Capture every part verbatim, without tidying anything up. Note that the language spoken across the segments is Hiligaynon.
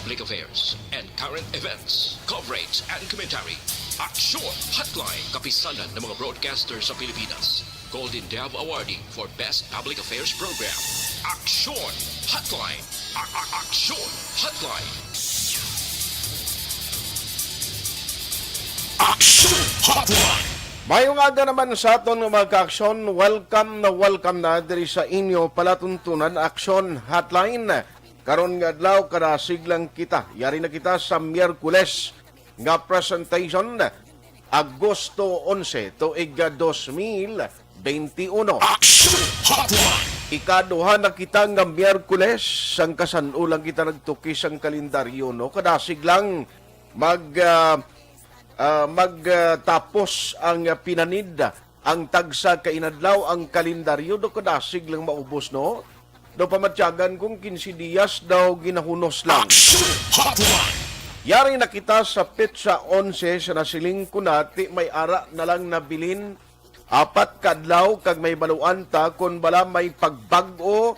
public affairs, and current events, coverage, and commentary. Aksyon Hotline, kapisanan ng mga broadcaster sa Pilipinas. Golden Dove Awardee for Best Public Affairs Program. Aksyon Hotline. A- a- Aksyon Hotline. Aksyon Hotline. Mayong aga naman sa aton nga mga ka-aksyon. Welcome na welcome na diri sa inyo palatuntunan, Aksyon Hotline. Karon nga adlaw, kadasig lang kita. Yari na kita sa Miyerkules nga presentation, Agosto onse, tuig dos mil benti uno. Action Hotline! Ikaduha na kita nga Miyerkules, sang kasan-o lang kita nagtuki sang kalendaryo, no? Kadasig lang mag, ah, ah, mag, ah, tapos ang, ah, pinanid, ang tagsa ka inadlaw, ang kalendaryo, do kadasig lang maubos, no? Do pamatyagan kung kinse dias daw ginahunos lang. Action Hotline! Yari na kita sa petsa onse sa nasiling ko na, ti may ara na lang nabilin apat ka adlaw kag may baluan ta kon bala may pagbag-o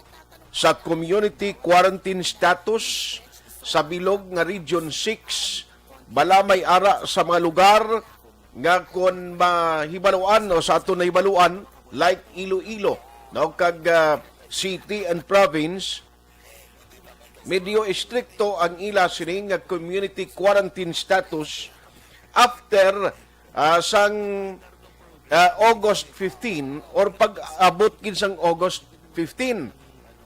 sa community quarantine status sa bilog nga Region six, bala may ara sa mga lugar nga kon mahibaluan o sa aton nahibaluan, like Iloilo, no, kag, ah, city and province, medyo istrikto ang ila sini nga community quarantine status after, ah, sang, ah, August fifteen or pag-abot gid sang August fifteen.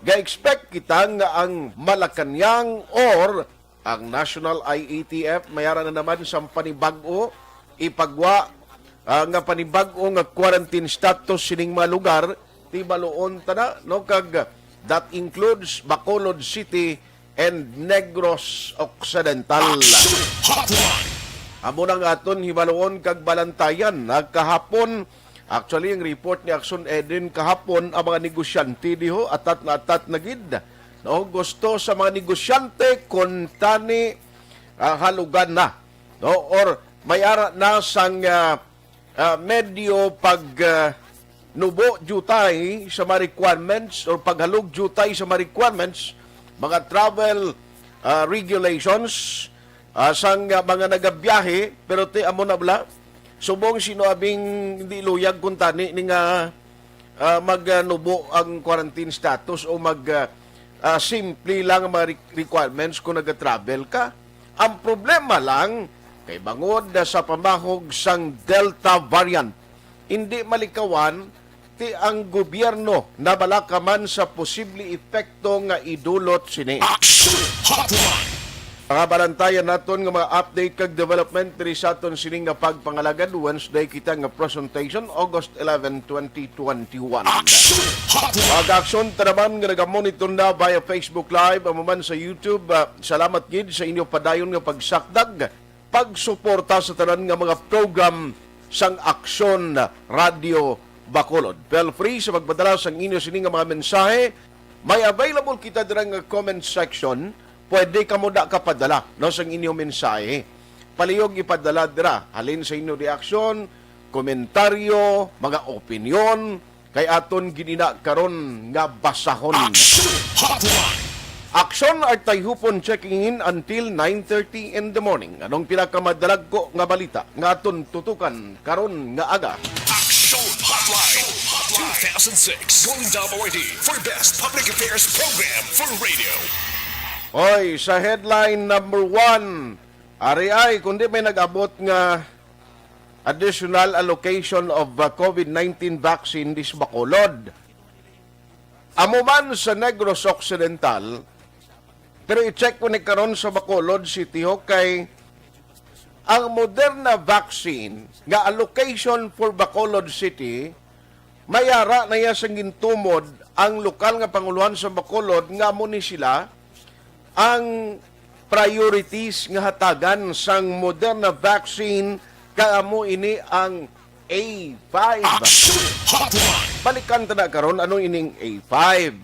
Ga-expect kita nga ang Malacañang or ang National I A T F may ara na naman sang panibag-o ipagwa, ah, nga panibag-o nga quarantine status sining mga lugar, ti baluon ta na, no? Kag that includes Bacolod City and Negros Occidental. Action Hotline! Amo na nga aton hibaluon kag balantayan, ah, kahapon. Actually, ang report ni Action Edwin kahapon, ang mga negosyante diho, atat na atat na gid. No, gusto sa mga negosyante, kuntani, ah, halugan na, no? Or may ara na sang, ah, ah, medyo pag, ah, nubo jutay sa mga requirements or paghalog jutay sa mga requirements, mga travel, ah, regulations, ah, sang, ah, mga nagabiyahe, pero ti amo na bala, subong sino abing hindi luyag kuntani ni nga, ah, magnubo ang quarantine status o mag, ah, ah, simple lang ang mga re-, requirements kung nag-travel ka. Ang problema lang, kay bangod na sa pamahog sang Delta variant, hindi malikawan ti ang gobyerno nabalaka man sa posible epekto nga idulot sini. Action Hotline! Mga balantayan naton nga mga update kag development diri sa aton sini nga pagpangalagad, Wednesday kita nga presentation, August eleven, twenty twenty-one. Action Hotline! Mag-aksyon ta naman nga nagamonitor na via Facebook Live, amo man sa YouTube. Ah, salamat gid sa inyo padayon nga pagsakdag, pagsuporta sa tanan nga mga program sang Aksyon Radio Bacolod. Feel free sa pagpadala sang inyo sini nga mga mensahe. May available kita dira nga comment section. Pwede kamo da kapadala, no, sang inyo mensahe. Palihog ipadala dira. Halin sa inyo reaksyon, komentaryo, mga opinyon, kay aton gid ina karon nga basahon. Action Hotline! Aksyon Artayhupon checking in until nine thirty in the morning. Anong pinakamadalagko nga balita nga aton tutukan karon nga aga? Action Hotline two thousand six Golden Dove Awardee for Best Public Affairs Program for Radio. Oy, sa headline number one, ari ay, kundi may nag-abot nga additional allocation of, uh, COVID nineteen vaccine dis Bacolod. Amo man sa Negros Occidental, pero i-check ko ni karon sa Bacolod City, ho, kay ang Moderna vaccine nga allocation for Bacolod City, may ara na iya sang gintumod ang lokal nga panguluhan sa Bacolod nga amo ni sila ang priorities nga hatagan sang Moderna vaccine, kag amo ini ang A five. Action Hotline! Balikan ta na karon, ano ining A five?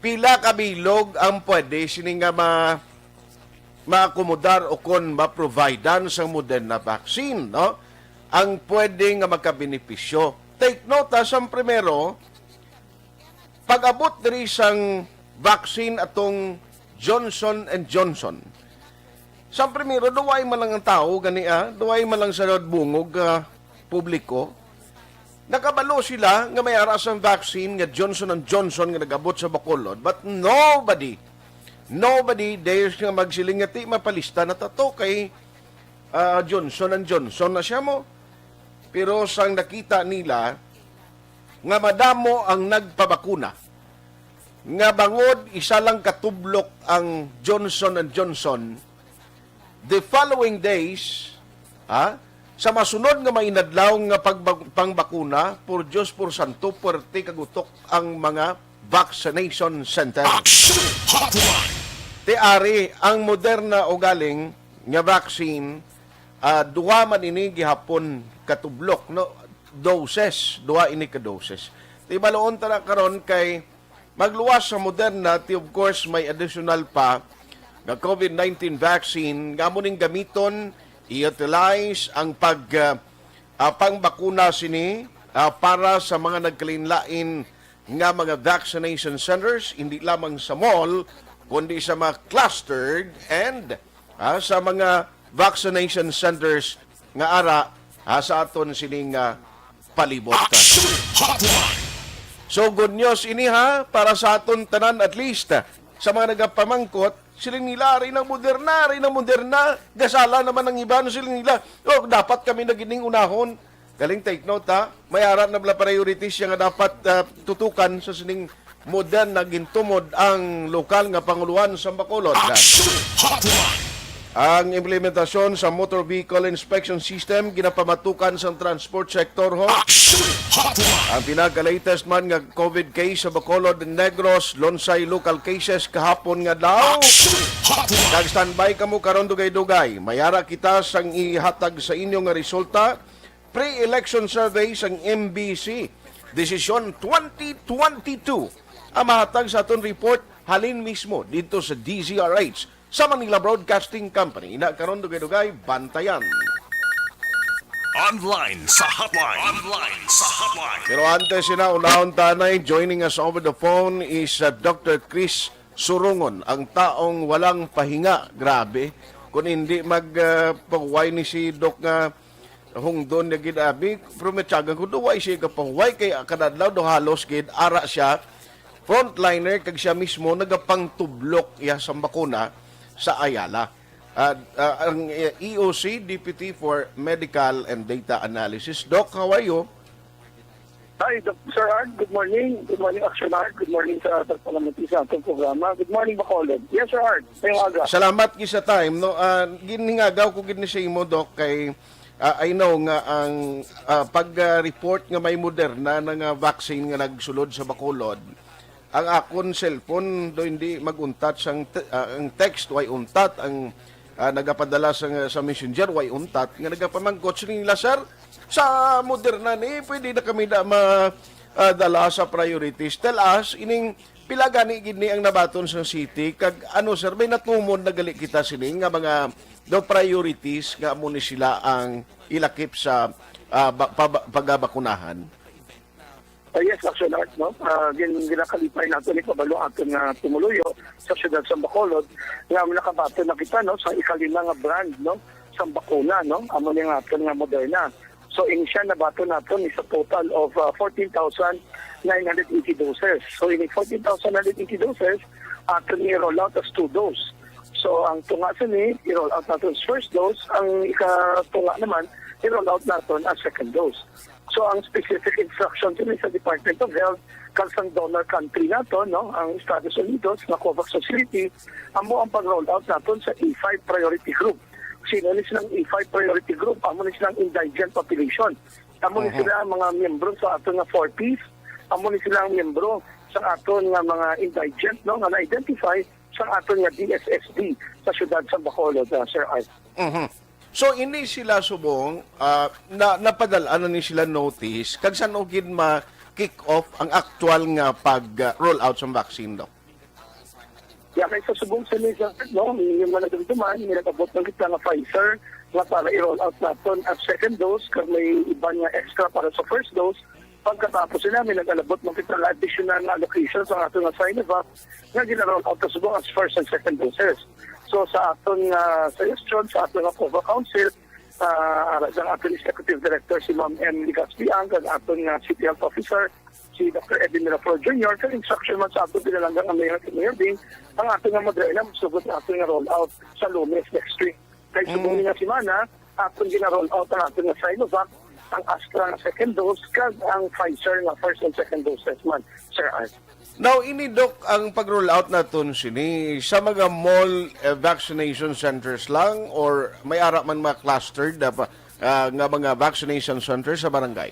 Pila ka bilog ang pwede sini nga ma-, maakomodar o kon ma-providean sang Moderna vaccine, no? Ang pwede nga makabenepisyo. Take note, ha, sang primero, pag-abot diri sang vaccine atong Johnson and Johnson, Sa primero, duway man lang ang tawo gani, ah, duway man lang sa bungog, ah, publiko. Nakabalo sila nga may ara sang vaccine nga Johnson and Johnson nga nag-abot sa Bacolod, but nobody, nobody dares nga magsiling nga, "Ti, mapalista na ta to kay, ah, Johnson and Johnson na siya mo." Pero sang nakita nila nga madamo ang nagpabakuna, nga bangod isa lang ka tublok ang Johnson and Johnson, the following days, ha, sa masunod nga mga inadlaw nga pagbag-, pangbakuna, por Dios, por santo, puwerte kag utok ang mga vaccination center. Action Hotline! Ti ari, ang Moderna ugaling nga vaccine, ah, duha man ini gihapon katublok, no? Doses, duha ini ka doses. Ti baloon ta na karon kay magluwas sa Moderna, ti of course may additional pa nga COVID nineteen vaccine nga amo ning gamiton, i-utilize ang pag, ah, ah, pangbakuna sini, ah, para sa mga nagkalainlain nga mga vaccination centers, hindi lamang sa mall, kundi sa mga clustered and, ah, sa mga vaccination centers nga ara, ah, sa aton sining, ah, palibot. Action Hotline! So, good news ini, ha, para sa aton tanan, at least, ah, sa mga nagapamangkot, siling nila, "Ari na Moderna, ari na Moderna, gasala naman ang iban," siling nila, "Oh, dapat kami na gining unahon." Galing, take note, ha. May ara na bala priorities siya nga dapat, ah, tutukan sa sining Moderna gintumod ang lokal nga panguluhan sa Bacolod. Action Hotline! Ang implementasyon sa Motor Vehicle Inspection System ginapamatukan sang transport sector, ho. Action Hotline! Ang pinaka-latest man nga COVID case sa Bacolod, Negros, Lonsay local cases kahapon nga daw. Action Hotline! Kag standby kamo karon, dugay-dugay. May ara kita sang ihatag sa inyo nga resulta. Pre-election survey sang M B C, Desisyon twenty twenty-two, ang mahatag sa aton report halin mismo dito sa D Z R H, sa Manila Broadcasting Company. Ina karon, dugay-dugay, bantayan. Online sa hotline. Online sa hotline. Pero antes, ina, unahon tanay, joining us over the phone is, uh, Doctor Chris Surungon, ang taong walang pahinga. Grabe. Kung hindi mag, uh, pahuway ni si Doc nga hungdon niya gid, abi, pero matyagan ko, duway siya kapahuway, kay kada adlaw do halos gid, ara siya, frontliner, kag siya mismo nagapangtublok iya sang bakuna sa Ayala. At, ah, ang, eh, E O C, Deputy for Medical and Data Analysis. Doc, how are you? Hi, Doc, Sir Art. Good morning. Good morning, Action Art. Good morning sa tagpalamati sa atong programa. Good morning, Bacolod. Yes, Sir Art. Ngayong aga. Salamat gid sa time, no? Ah, ginhingagaw ko gid ni sa imo, Doc, kay, ah, I know nga ang, ah, pag, ah, report nga may Moderna na nga vaccine nga nagsulod sa Bacolod, ang akon cellphone do hindi mag-untat sang te-, ah, ang text way untat, ang, ah, nagapadala sa, sa messenger way untat, nga nagapamangkot sila nila, "Sir, sa Moderna ni, pwede na kami na ma-, ah, dala sa priorities. Tell us, ining pila gani gid ni ang nabaton sa city, kag ano, sir, may natumon na gali kita sini nga mga daw priorities nga amo ni sila ang ilakip sa, ah, ba-, paba-, pagabakunahan?" Ah, yes, Action Art, no? Ah, gin-, ginakalipay nato ni kabalo aton nga tumuluyo sa siyudad sa Bacolod nga nakabaton na kita, no, sa ikalima nga brand, no, sa bakuna, no? Amo ni nga aton nga Moderna. So, initial nabaton naton is a total of, ah, fourteen thousand nine hundred eighty doses. So, ini fourteen thousand nine hundred eighty doses, aton i-roll out as two dose. So, ang tunga sini, i-roll out naton as first dose. Ang ikatunga naman, i-roll out naton as second dose. So, ang specific instruction sini sa Department of Health, kag sang donor country naton, no, ang Estados Unidos, nga COVAX facility, amo ang pag-roll out naton sa A five priority group. Sino ni silang A five priority group? Amo ni silang indigent population. Amo ni Mhm. sila ang mga miyembro sa aton nga four Ps. Amo ni sila ang miyembro sa aton nga mga indigent, no, nga na-identify sa aton nga D S S D sa siyudad sa Bacolod, ah, Sir Art. Mhm. So, ini sila subong, ah, na, napadal-an na ni sila notice, kag san-o gid ma-kick off ang aktual nga pag, ah, roll out sa vaccine, Doc? Ya, kay sa subong sini, Sir, no, yung mga nadumduman, may nag-abot lang kita nga Pfizer nga para i-roll out naton at second dose, kag may iban nga extra para sa first dose. Pagkatapos sila, may nag-alabot man kita nga additional nga allocation sa ato nga Sinovac nga gina-roll out sa subong as first and second doses. So, sa aton nga suggestion sa aton nga Povo Council, ah, ara sang aton Executive Director, si Ma'am M. Ligaspi Ang, kag aton nga City Health Officer, si Doctor Eddie Miraflor Junior, kag instruction man sa aton pinalangga nga Mayor, si Mayor Bing, ang aton nga Madre Inang magsugot sa aton nga rollout sa Lunes next week. Kay subong Mm. nga semana, aton gina-roll out ang aton nga Sinovac, ang Astra nga second dose, kag ang Pfizer nga first and second doses man, Sir Art. Now, ini, Doc, ang pag-roll out naton sini sa mga mall, eh, vaccination centers lang, or may ara man mga clustered, ah, pa, ah, nga mga vaccination centers sa barangay?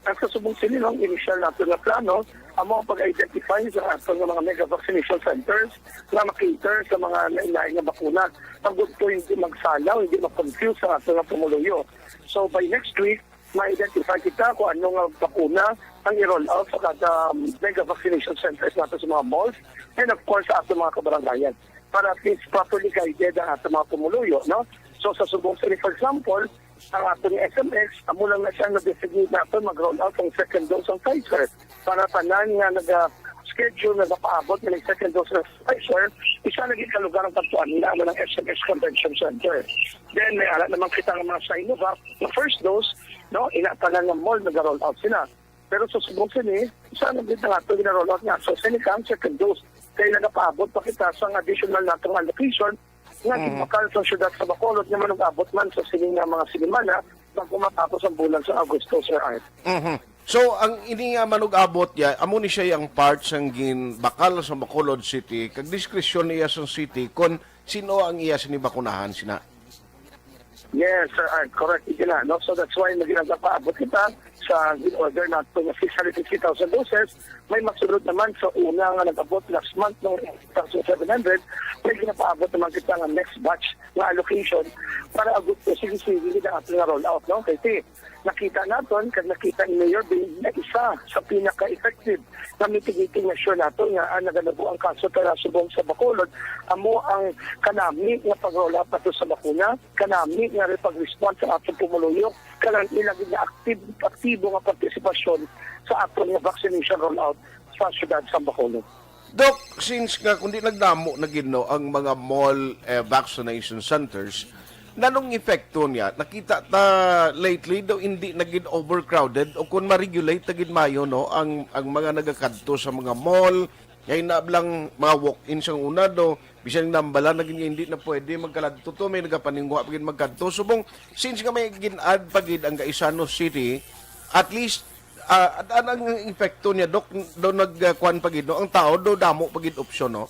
Ang kasubong sini, no, ang initial nato nga plano, amo ang pag-identify sa ato nga mga mega vaccination centers nga makater sa mga lain-lain nga bakuna. Ang good to hindi magsalaw, hindi ma-confuse ang ato nga pumuluyo. So, by next week, ma-identify kita kung ano nga bakuna ang i-roll out sa kada, um, mega vaccination centers nato sa mga malls and, of course, sa ato mga kabarangayan, para at least properly guided ang ato mga pumuluyo, no? So, sa subong sini, for example, ang aton S M X, amo lang na siya na-designate naton mag-roll out ang second dose ang Pfizer para tanan nga naga-schedule, nagapaabot nga nag second dose ng Pfizer, isa lagi ka lugar ang pagtuan nila, amo ng S M X Convention Center. Then, may ara naman kita nga mga Sinovac na first dose, no? Ina tanan nga mall naga-roll out sila. Pero sa subong sini, isa lang gid nga ato gina-roll out nga. So, sini ka ang second dose. Kay nagapaabot pa kita sa additional nato nga allocation nga Mhm. ginbakal sa siyudad sa Bacolod nga manug-abot man sa sini nga mga semana bago matapos ang bulan sa Agosto, Sir Art. Mhm. So, ang ini nga manug-abot ya, amo ni siya ang part sang ginbakal sa Bacolod City, kag diskresyon niya sa city kon sino ang iya sini bakunahan sina. Yes, Sir Art, correct. Ito na, no? So that's why naging nagpaabot kita sa in-order nato nga six hundred fifty thousand doses. May masunod naman sa una nga nag-abot last month ng eight thousand seven hundred, may ginapaabot naman kita nga next batch nga allocation para Agosto, sige, sige, gid ang ato nga rollout, no? Kay ti, nakita naton, kag nakita ni Mayor Bing, na isa sa pinaka-effective nga mitigating measure nato nga ang naganabuang kaso tara subong sa Bacolod, amo ang kanami nga pag-roll out nato sa bakuna, kanami nga pag-response sa atong pumuluyo, kag ang ila gid nga active, aktibo nga partisipasyon sa aton nga vaccination rollout sa siyudad sa Bacolod. Doc, since nga kundi nagdamo na gid, no, ang mga mall, eh, vaccination centers, nanong epekto niya? Nakita ta lately daw hindi na gid overcrowded, o kung ma-regulate na gid mayo, no, ang, ang mga nagakadto sa mga mall, kay na lang mga walk-ins ang una, do, bisan nambala na gid nga hindi na pwede magkaladto to, may nagapaninguha pa gid magkadto. Subong, since nga may gin-add pa gid ang Gaisano City, at least, ah, at anong epekto niya, Doc, do nag, ah, kuwan pa gid, no? Ang tao do damo pa gid opsyon, no?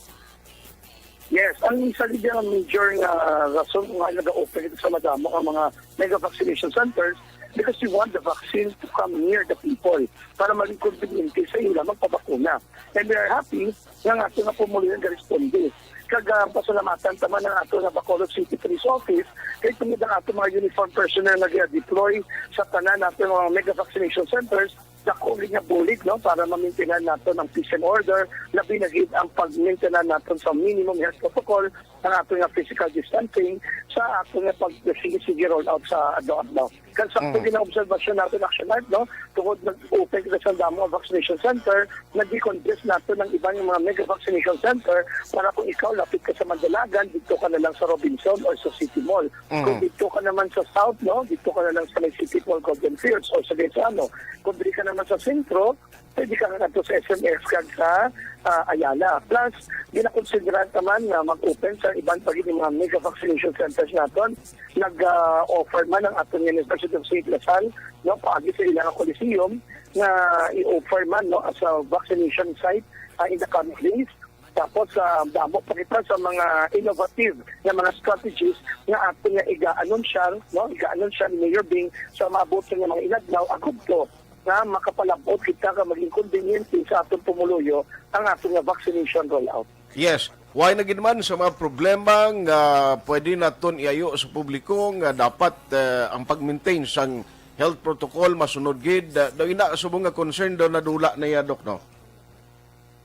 Yes, ang isa gid nga major nga rason kung ngaa naga-open ito sa madamo ang mga mega vaccination centers, because we want the vaccine to come near the people para maging conveniente sa ila magpabakuna. And we are happy nga ang ato nga pumuluyo nga responde. Kag, ah, pasalamatan ta man ang ato nga Bacolod City Police Office, kay tungod ang ato mga uniform personnel nga gina-deploy sa tanan nato nga mga mega vaccination centers, dako gid nga bulig, no, para ma-maintain naton ang peace and order, labi na gid ang pag-maintain naton sa minimum health protocol, ang ato nga physical distancing, sa ato nga pag-, sige-sige roll out sa adlaw-adlaw. Kag sakto Mm. gid ang obserbasyon naton, Action Art, no? Tungod nag-open kita sa damo nga vaccination center, nag-decongest nato ng iban nga mga mega vaccination center para kung ikaw lapit ka sa Mandalagan, dito ka na lang sa Robinson or sa City Mall. Mm. Kung dito ka naman sa South, no? Dito ka na lang sa may City Mall, Golden Fields or sa Gaisano. Kung dili ka naman sa sentro, pwede ka nga sa S M X kag sa, ah, Ayala. Plus, ginakonsidera naman nga mag-open sa iban pa gid mga mega vaccination centers naton. Nag, ah, offer man ang aton University of Saint Lasal, no, paagi sa ilang Coliseum, nga i-offer man, no, as a vaccination site, ah, in the coming days. Tapos, ah, damo pa kita sa mga innovative nga mga strategies nga aton nga iga-anunsyar, no, iga-anunsyar ni Mayor Bing sa maabot nga mga inadlaw, agud to nga makapalab-ot kita ka maging convenient sa aton pumuluyo ang aton nga vaccination rollout. Yes. Why na gid man sa mga problema nga pwede naton iayo sa publiko nga dapat, eh, ang pag-maintain sang health protocol masunod gid, eh, daw ina subong nga concern daw nadula na iya, Doc, no?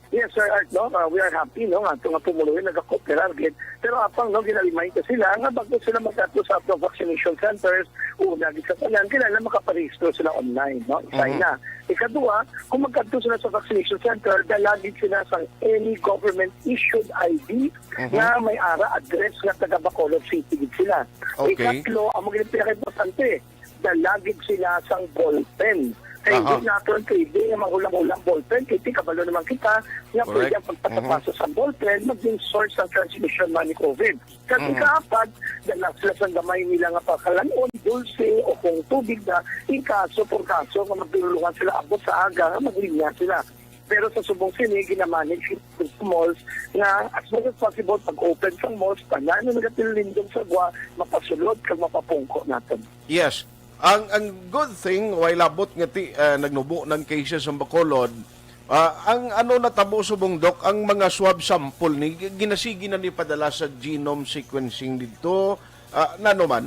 Yes, Sir Art, no? Ah, we are happy, no, nga ato nga pumuluyo nagakooperar gid. Pero apang, no, gina-remind ko sila nga bago sila magkadto sa atong vaccination centers, una gid sa tanan, kinahanglan makaparehistro sila online, no? Isa Mhm. na. Ikadua, kung magkadto sila sa vaccination center, dala gid sila sang any government issued I D Mhm. nga may ara address nga taga Bacolod City gid sila. Okay. Ikatlo, amo gid ang pinakaimportante, dala gid sila sang ballpen. Kay Aha. hindi naton pwede nga mahulam-hulam ballpen, kay ti kabalo naman kita nga Correct. pwede ang pagpasapasa Mhm. sa ballpen maging source ng transmission man ni COVID. Kag Mhm. ikaapat, dala sila sang gamay nila nga pakalan-on, dulce, o kung tubig na, in kaso por kaso nga magdululungan sila abot sa aga nga maglinya sila. Pero sa subong sini, ginamanage sa malls nga as much as possible, pag-open sang malls, tanan na nagatilindog sa gwa, mapasulod kag mapapungko naton. Yes. Ang, ang good thing, way labot nga ti, ah, nagnubo ng cases sa Bacolod, ah, ang ano natabo subong, Doc, ang mga swab sample ni, gi-, ginasigi na ni padala sa genome sequencing dito, ah, nano man?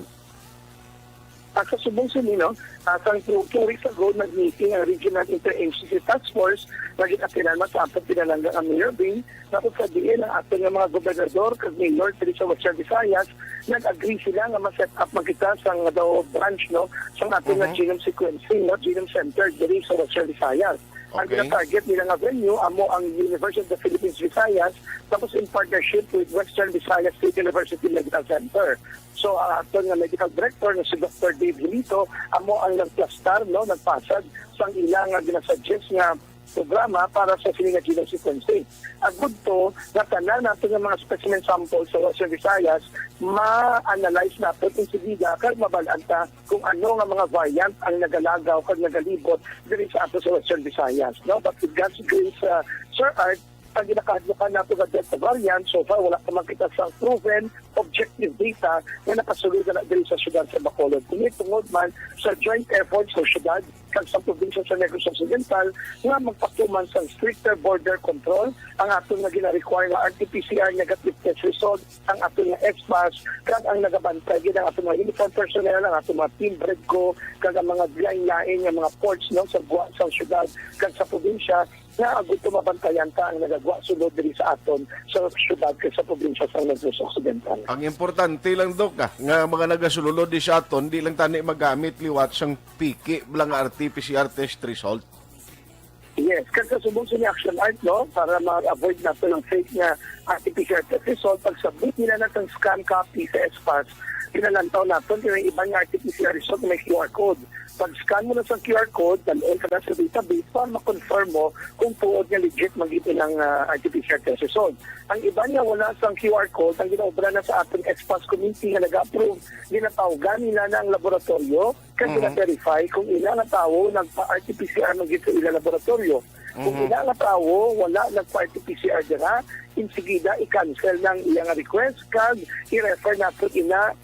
Ah, sa subong sini, no, ah, sang two, two weeks ago, nag-meeting ang Regional Interagency Task Force nga gin-atinan man sa aton pinalangga nga Mayor Bing, tapos sa diin ang aton nga mga gobernador kag mayor diri sa Western Visayas, nag-agree sila nga ma-set up man kita sang daw branch, no, sang aton nga Mhm. genome sequencing, no, genome center diri sa Western Visayas. Ang Okay. gina-target nila nga venue amo ang University of the Philippines Visayas, tapos in partnership with Western Visayas State University Medical Center. So, ang aton nga medical director nga si Doctor Dave Hilito amo ang nagplastar, no, nagpasad sang ila nga ginasuggest nga programa para sa sini nga genome sequencing. Agud to nga tanan nato nga mga specimen samples sa Western Visayas ma-analyze nato insidida kag mabal-an ta kung ano nga mga variant ang nagalagaw kag nagalibot diri sa ato sa Western Visayas, no? But with God's grace, uh, Sir Art, ang ginakahadlukan nato nga Delta variant, so far wala pa man kita sang proven objective data nga nakasulod na diri sa siyudad sa Bacolod. Kini tungod man sa joint efforts sa siyudad kag sa probinsya sa Negros Occidental nga magpatuman sang stricter border control, ang aton nga gina-require nga R T P C R negative test result, ang aton nga S pass, kag ang nagabantay gid ang aton mga uniform personnel, ang aton mga team BREDCO, kag ang mga lain-lain nga mga ports, no, sa gwa sa siyudad kag sa probinsya, nga agud to mabantayan ta ang nagagwa sulod diri sa aton sa siyudad kag sa probinsya sa Negros Occidental. Ang importante lang, Doc, ah, nga mga nagasulod di sa aton, di lang tani magamit liwat sang piki lang nga R T P C R test result. Yes, kag sa subong sini, Action Art, no, para ma-avoid nato ng fake nga R T P C R test result, pag-submit nila na sang scan copy sa S pass, pinalantaw naton kay may iban nga R T P C R result may Q R code. Pag-scan mo na sa Q R code, dal-on ka na sa database para ma-confirm mo kung tuod nga legit man gid ilang, ah, R T P C R test result. Ang iban nga wala sang Q R code, ang ginaobra na sa aton S pass committee nga nag-approve, ginatawgan nila na ang laboratorio kag Mhm. gina-verify kung ila nga tawo nagpa-R T P C R man gid sa ila laboratorio. Kung Mhm. ila nga tawo wala nagpa-R T P C R dira, insigida i-cancel na ang iya nga request kag i-refer nato ina.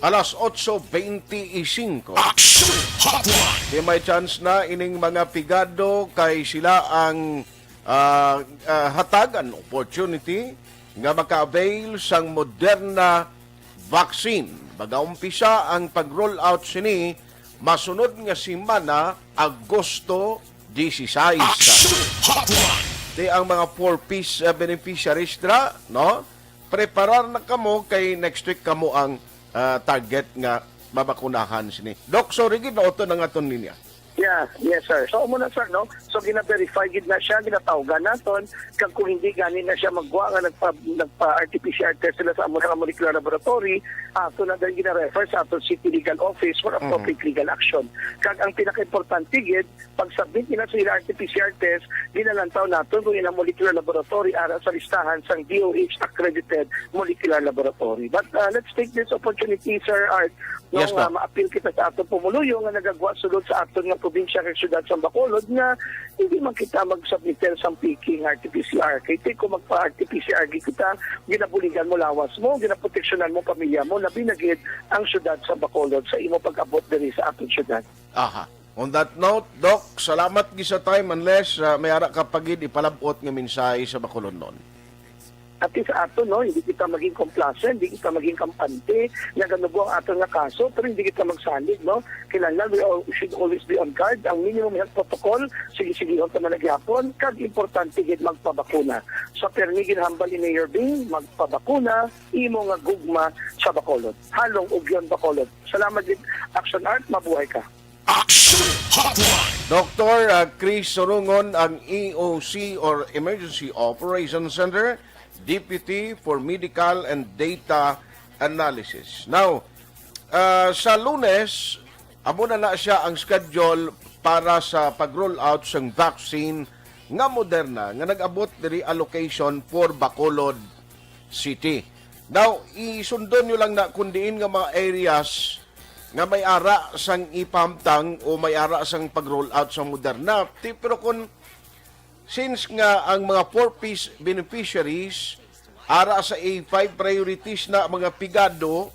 Alas otso beinti y cinco. Action Hotline. Di may chance na ining mga pigado kay sila ang, ah, ah, hatagan opportunity nga maka-avail sang Moderna vaccine. Magaumpisa ang pag-roll out sini masunod nga semana, Agosto dieciséis. Action Hotline. Di ang mga four Ps, ah, beneficiaries dira, no? Preparar na kamo kay next week kamo ang, ah, target nga mabakunahan sini. Doc, sorry gid, nauto na nga aton linya. Yeah, yes, sir. So, amo na, sir, no? So, gina-verify gid na siya, ginatawgan naton, kag kung hindi gani na siya magwa nga nagpa, nagpa-R T P C R test sila sa amo nga molecular laboratory, ato na din gina-refer sa aton city legal office for Mhm. appropriate legal action. Kag ang pinakaimportante gid, pag-submit nila sa ila R T P C R test, ginalantaw naton kung ila molecular laboratory ara sa listahan sang D O H accredited molecular laboratory. But, uh, let's take this opportunity, Sir Art, no, Yes, nga Doc. maapil kita sa aton pumuluyo nga nagagwa sulod sa aton nga probinsya kag siyudad sa Bacolod nga hindi man kita mag-submit sang peking R T P C R. Kay ti kung magpa-R T P C R gid kita, ginabuligan mo lawas mo, ginaproteksyonan mo pamilya mo, labi na gid ang siyudad sa Bacolod sa imo pag-abot diri sa aton siyudad. Aha. On that note, Doc, salamat gid sa time, unless, ah, may ara ka pa gid ipalab-ot nga mensahe sa Bacolodnon. At least sa aton, no, hindi kita maging complacent, hindi kita maging kampante, naganubo ang aton nga kaso, pero hindi kita magsalig, no? Kinahanglan, we all, should always be on guard. Ang minimum health protocol, sige-sigihon ta man na gihapon, kag importante gid magpabakuna. Sa permi ginhambal ni Mayor Bing, magpabakuna, imo nga gugma sa Bacolod. Halong ug yon Bacolod. Salamat gid, Action Art, mabuhay ka. Action Hotline. Doktor, ah, Chris Sorungon, ang E O C or Emergency Operations Center, Deputy for Medical and Data Analysis. Now, ah, sa Lunes, amo na na siya ang schedule para sa pag-roll out sang vaccine nga Moderna nga nag-abot diri a location for Bacolod City. Now, isundon nyo lang na kung diin nga mga areas nga may ara sang ipamtang o may ara sang pag-roll out sa Moderna. Ti-, pero kung, since nga ang mga four Ps beneficiaries, ara sa A five priorities na mga pigado,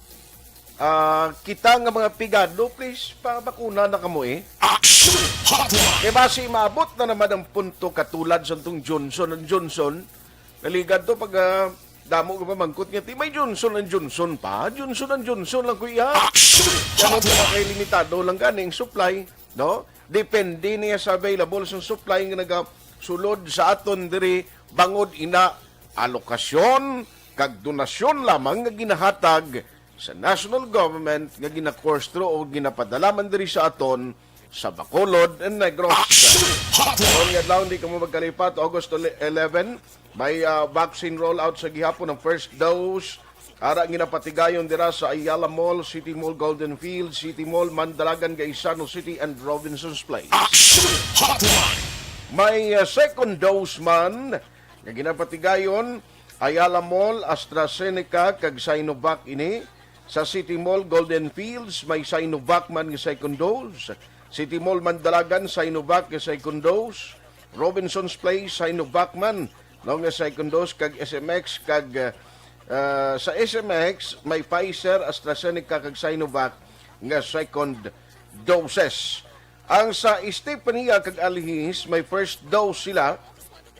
ah, kita nga mga pigado, please, pabakuna na kamo eh. Action Hotline. Kay basi maabot na naman ang punto katulad sa tong Johnson and Johnson. Naligad to pag ah, damo ka pamangkot nga, "Ti may Johnson and Johnson pa? Johnson and Johnson lang, kuya." Action Kamo Hotline. Kay limitado lang gani ang supply, no? Depende niya sa available sang supply nga nagasulod sa aton diri, bangod ina alokasyon kag donasyon lamang nga ginahatag sa national government nga ginakorstro o ginapadala man diri sa aton sa Bacolod and Negros. Action Hotline. Karon nga adlaw, di kamo magkalipat, August eleven, may ah, vaccine rollout sa gihapon, ang first dose. Ara ginapatigayon dira sa Ayala Mall, City Mall Golden Field, City Mall Mandalagan, Gaisano City, and Robinson's Place. Action Hotline. May ah, second dose man nga ginapatigayon, Ayala Mall, AstraZeneca, kag Sinovac ini. Sa City Mall Golden Fields, may Sinovac man nga second dose. City Mall Mandalagan, Sinovac nga second dose. Robinson's Place, Sinovac man, no, nga second dose, kag S M X, kag ah, ah, sa S M X, may Pfizer, AstraZeneca, kag Sinovac nga second doses. Ang sa Estefania kag Alihis, may first dose sila,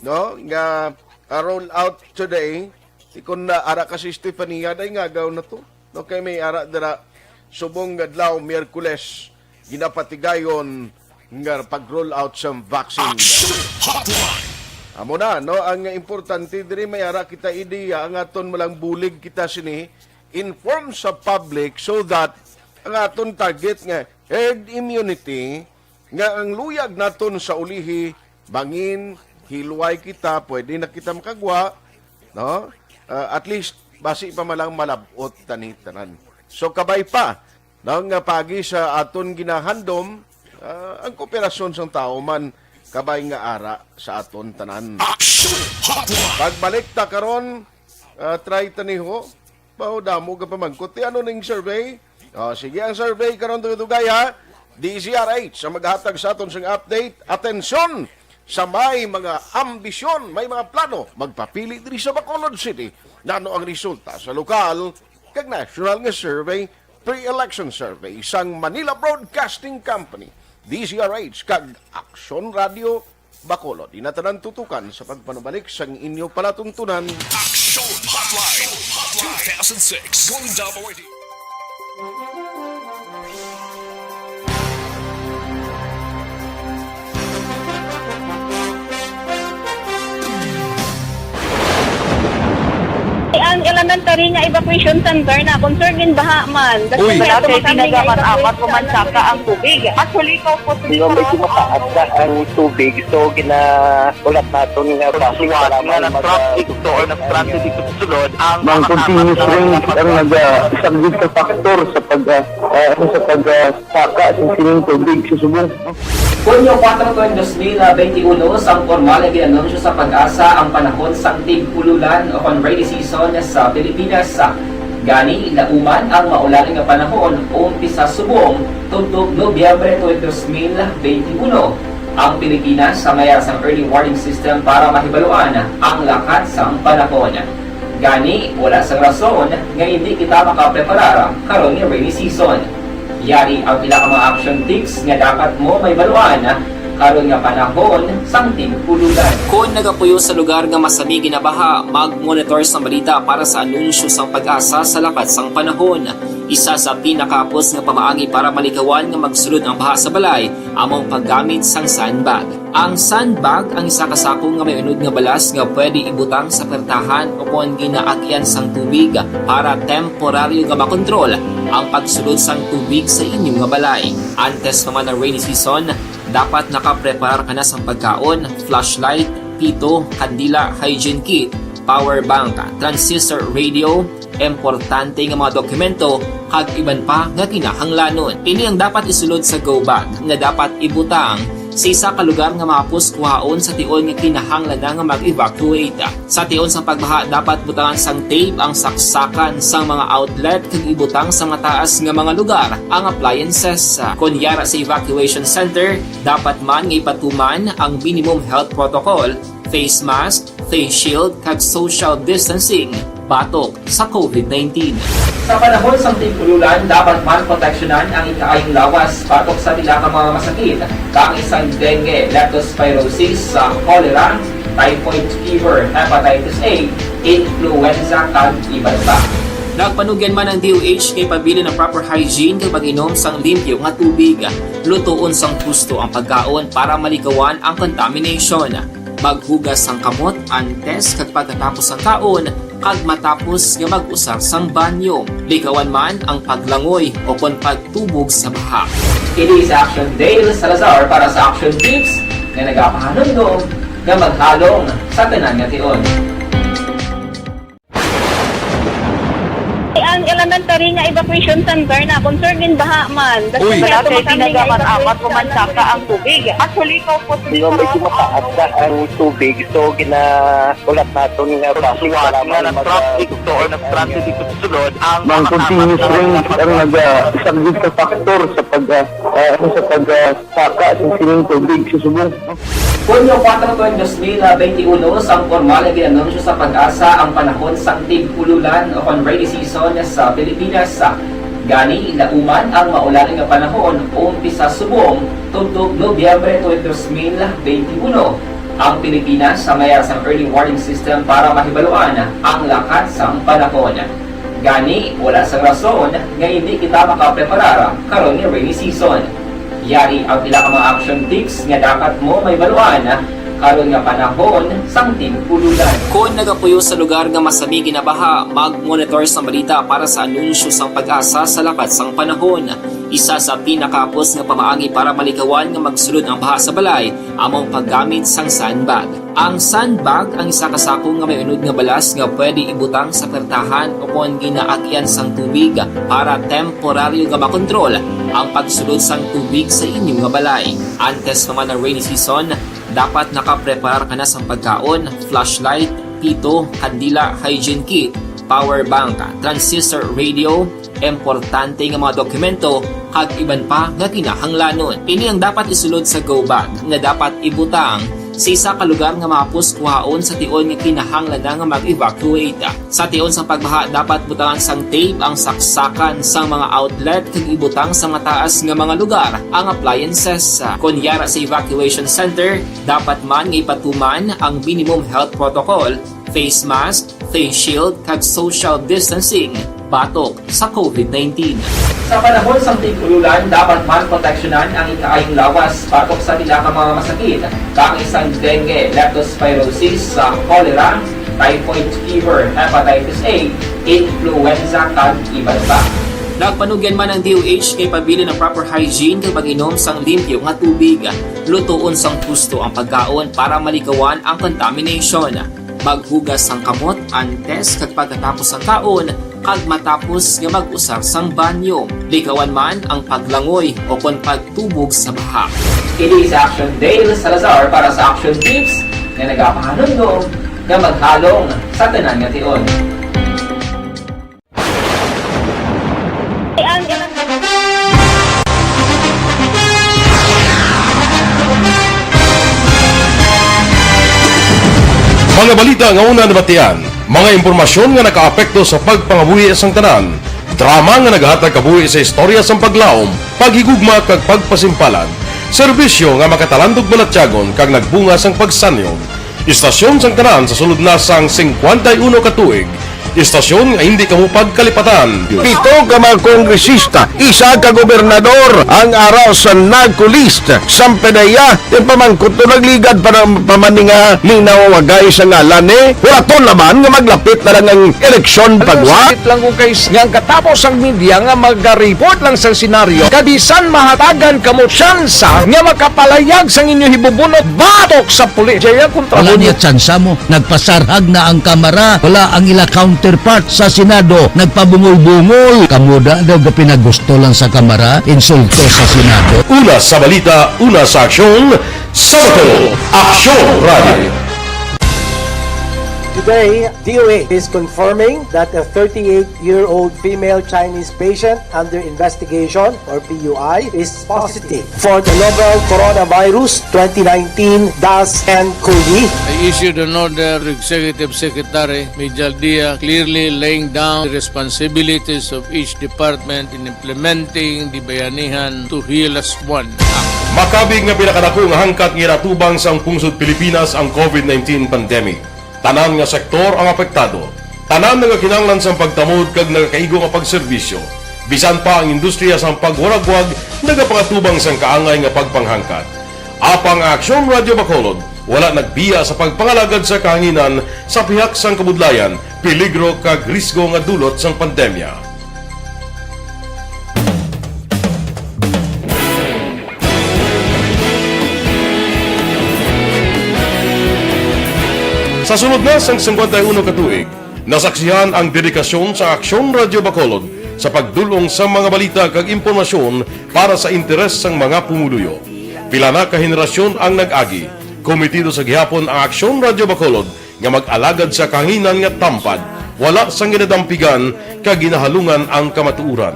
no, nga ah, roll out today. Ti kun na ara ka sa Estefania, day ngagaw na to. No, kay may ara dira subong nga adlaw, Miyerkules, ginapatigayon nga pag-roll out sa vaccine. Action Hotline. Amo na, no? Ang importante diri, may ara kita ideya, ang aton mo lang bulig kita sini, inform sa public so that ang aton target nga herd immunity, nga ang luyag naton sa ulihi, bangin, hilway kita, pwede na kita makagwa, no? Ah, at least, basi pa man lang malab-ot tani tanan. So, kabay pa, no, nga pagi sa aton ginahandom, ah, ang kooperasyon sang tawo man kabay nga ara sa aton tanan. Action Hotline. Pagbalik ta karon, ah, try tani ho. Baho damo ka pamangkot. Ti ano ning survey? Oh, sige ang survey karon, dugay-dugay, ha. D Z R H ang maghatag sa aton sang update. Atensyon sa may mga ambisyon, may mga plano, magpapili diri sa Bacolod City. Nano ang resulta sa lokal kag national nga survey, pre-election survey sang Manila Broadcasting Company, D Z R H, kag Aksyon Radio Bacolod. Ina tanan tutukan sa pagpanubalik sang inyo palatuntunan. Action Hotline. Two thousand six. Going down already. Ang elementary nga evacuation center na concern in baha man. Uy. Wala kay tinaga man apat ko man saka ang tubig. Actually, ikaw po. Nga medyo mataas na ang tubig, so gina-, ulat naton nga basi nga nga nag-traffic to or nag-traffic dito sa sulod ang mga continuous rain ang nag-, ah, isang big factor sa pag, ah, ah, ano, sa pag, ah, saka sa sining tubig sa subong. Hunyo kuwatro, dos mil benti uno, sang pormal nga gin-anunsyo sa PAGASA ang panahon sang tig-ululan o kon rainy season sa Pilipinas. Gani, lauman ang maulan nga panahon umpisa subong tubtob Nobyembre twenty, dos mil benti uno. Ang Pilipinas may ara sang early warning system para mahibaluan ang lakat sang panahon. Gani, wala sang rason nga indi kita makapreparar karon nga rainy season. Yari ang pila ka mga action tips nga dapat mo mahibaluan Karon nga panahon sang tig-ululan. Kon nagapuyo sa lugar nga masami ginabaha, mag-monitor sang balita para sa anunsyo sang PAGASA sa lakat sang panahon. Isa sa pinakahapos nga pamaagi para malikawan nga magsulod ang baha sa balay amo ang paggamit sang sandbag. Ang sandbag ang isa ka sako nga may unod nga balas nga pwede ibutang sa pertahan o kon ginaagyan sang tubig para temporaryo nga makontrol ang pagsulod sang tubig sa inyo nga balay. Antes pa man ang rainy season, dapat nakapreparar ka na sang pagkaon, flashlight, pito, kandila, hygiene kit, power bank, transistor radio, importante nga mga dokumento, kag iban pa nga kinahanglanon. Ini ang dapat isulod sa go bag nga dapat ibutang sa isa ka lugar nga mahapos kuhaon sa tion nga kinahanglan na nga mag-evacuate. Sa tion sang pagbaha, dapat butangan sang tape ang saksakan sang mga outlet kag ibutang sa mataas nga mga lugar ang appliances. Kon yara sa evacuation center, dapat man nga ipatuman ang minimum health protocol, face mask, face shield, kag social distancing batok sa COVID nineteen. Sa panahon sang tig-ululan, dapat man proteksyonan ang ikaayong lawas batok sa pila ka mga masakit, kaangay sang dengue, leptospirosis, sa cholera, typhoid fever, hepatitis A, influenza, kag iban pa. Nagpanugyan man ang D O H nga ipabilin ang proper hygiene kag pag-inom sang limpyo nga tubig. Lutoon sang husto ang pagkaon para malikawan ang contamination. Maghugas sang kamot antes kag pagkatapos sang kaon, kag matapos nga mag-usar sang banyo. Likawan man ang paglangoy o kon pagtubog sa baha. Ini si Action Dale Salazar para sa Action Tips nga nagapahanumdom nga maghalong sa tanan nga tion. Ang elementary nga evacuation center na concern din baha man. Uy. Wala kay tinaga man amat ko man saka ang tubig. Actually, ikaw po. Medyo mataas na ang tubig, so ginaulat naton nga traffic para nga mag- nag-traffic to or nag-transit dito sa sulod ang mga continuous rain ang nag-, ah, isang big factor sa pag, ah, ah, ano, sa pag, ah, saka sa sining tubig sa subong. Hunyo kuwatro, dos mil benti uno, sang pormal nga ginanunsyo sa PAGASA ang panahon sang tig-ululan o kon rainy season sa Pilipinas. Gani, lauman ang maulan nga panahon umpisa subong tubtob Nobyembre tulo, dos mil benti uno. Ang Pilipinas may ara sang early warning system para mahibaluan ang lakat sang panahon. Gani, wala sang rason nga hindi kita makapreparar karon nga rainy season. Yari ang pila ka mga action tips nga dapat mo mahibaluan karon nga panahon sang tig-ululan. Kon nagapuyo sa lugar nga masami ginabaha, mag-monitor sang balita para sa anunsyo sang PAGASA sa lakat sang panahon. Isa sa pinakahapos nga pamaagi para malikawan nga magsulod ang baha sa balay amo ang paggamit sang sandbag. Ang sandbag ang isa ka sako nga may unod nga balas nga pwede ibutang sa pertahan o kon ginaagyan sang tubig para temporaryo nga makontrol ang pagsulod sang tubig sa inyo nga balay. Antes pa man ang rainy season, dapat nakapreparar ka na sang pagkaon, flashlight, pito, kandila, hygiene kit, power bank, transistor radio, importante nga mga dokumento, kag iban pa nga kinahanglanon. Ini ang dapat isulod sa go bag nga dapat ibutang sa isa ka lugar nga mahapos kuhaon sa tion nga kinahanglan na nga mag-evacuate. Sa tion sang pagbaha, dapat butangan sang tape ang saksakan sang mga outlet kag ibutang sa mataas nga mga lugar ang appliances. Kon yara sa evacuation center, dapat man nga ipatuman ang minimum health protocol, face mask, face shield, kag social distancing batok sa COVID nineteen. Sa panahon sang tig-ululan, dapat man proteksyonan ang ikaayong lawas batok sa pila ka mga masakit, kaangay sang dengue, leptospirosis, sa cholera, typhoid fever, hepatitis A, influenza, kag iban pa. Nagpanugyan man ang D O H nga ipabilin ang proper hygiene kag pag-inom sang limpyo nga tubig. Lutoon sang husto ang pagkaon para malikawan ang contamination. Maghugas sang kamot antes kag pagkatapos sang kaon, kag matapos nga mag-usar sang banyo. Likawan man ang paglangoy o kon pagtubog sa baha. Ini si Action Dale Salazar para sa Action Tips nga nagapahanumdom nga maghalong sa tanan nga tion. Mga balita nga una nabatian, mga impormasyon nga nakaapekto sa pagpangabuhi sang tanan, drama nga naghatag kabuhi sa istorya sang paglaom, paghigugma kag pagpasimpalan. Serbisyo nga makatalandog balatyagon kag nagbunga sang pagsanyog. Istasyon sang tanan sa sulod na sang singkwenta y uno ka tuig. Istasyon nga hindi kamo pagkalipatan. Pito ka mga kongresista, isa ka gobernador ang ara sa NAGCO list. Sampedeya, ti pamangkot to nagligad para pamaninga minawagay sa ngalan ni. Wala to naman nga maglapit na lang ang eleksyon pagwa. Sakit lang kung kay nga ang katapos ang media nga magariport lang sa senaryo, kabisan mahatagan kamo tsansa nga makapalayag sang inyo hibubunot batok sa pulis. Jaya kontra Wala mo niya tsansa mo. Nagpasarhag na ang Kamara. Wala ang ila counterpart sa Senado. Nagpabungol-bungol. Kamo da daw gapinagusto lang sa Kamara, insulto sa Senado. Una sa balita, una sa aksyon, sa Bacolod, Aksyon Radio. Today, D O H is confirming that a thirty-eight-year-old female Chinese patient under investigation, or P U I, is positive for the novel coronavirus twenty nineteen dash N COVID. I issued an order to Executive Secretary Mijal Dia, clearly laying down the responsibilities of each department in implementing the Bayanihan to Heal As One Act. Makabig nga pinakadako nga hangkat nga ginatubang sang pungsod Pilipinas ang COVID nineteen pandemic. Tanan nga sektor ang apektado. Tanan nagakinahanglan sang pagtamod kag nagakaigo nga pagserbisyo. Bisan pa ang industriya sang pagwaragwag nagapangatubang sang kaangay nga pagpanghangkat. Apang ang Aksyon Radio Bacolod wala nagbiya sa pagpangalagad sa kahanginan sa pihak sang kabudlayan, peligro kag risgo nga dulot sang pandemya. Sa sulod na sang singkwenta y uno ka tuig, nasaksihan ang dedikasyon sa Aksyon Radio Bacolod sa pagdul-ong sa mga balita kag impormasyon para sa interes sang mga pumuluyo. Pila na ka henerasyon ang nag-agi, komitido sa gihapon ang Aksyon Radio Bacolod nga mag-alagad sa kahanginan nga tampad, wala sang ginadampigan kag ginahalungan ang kamatuoran.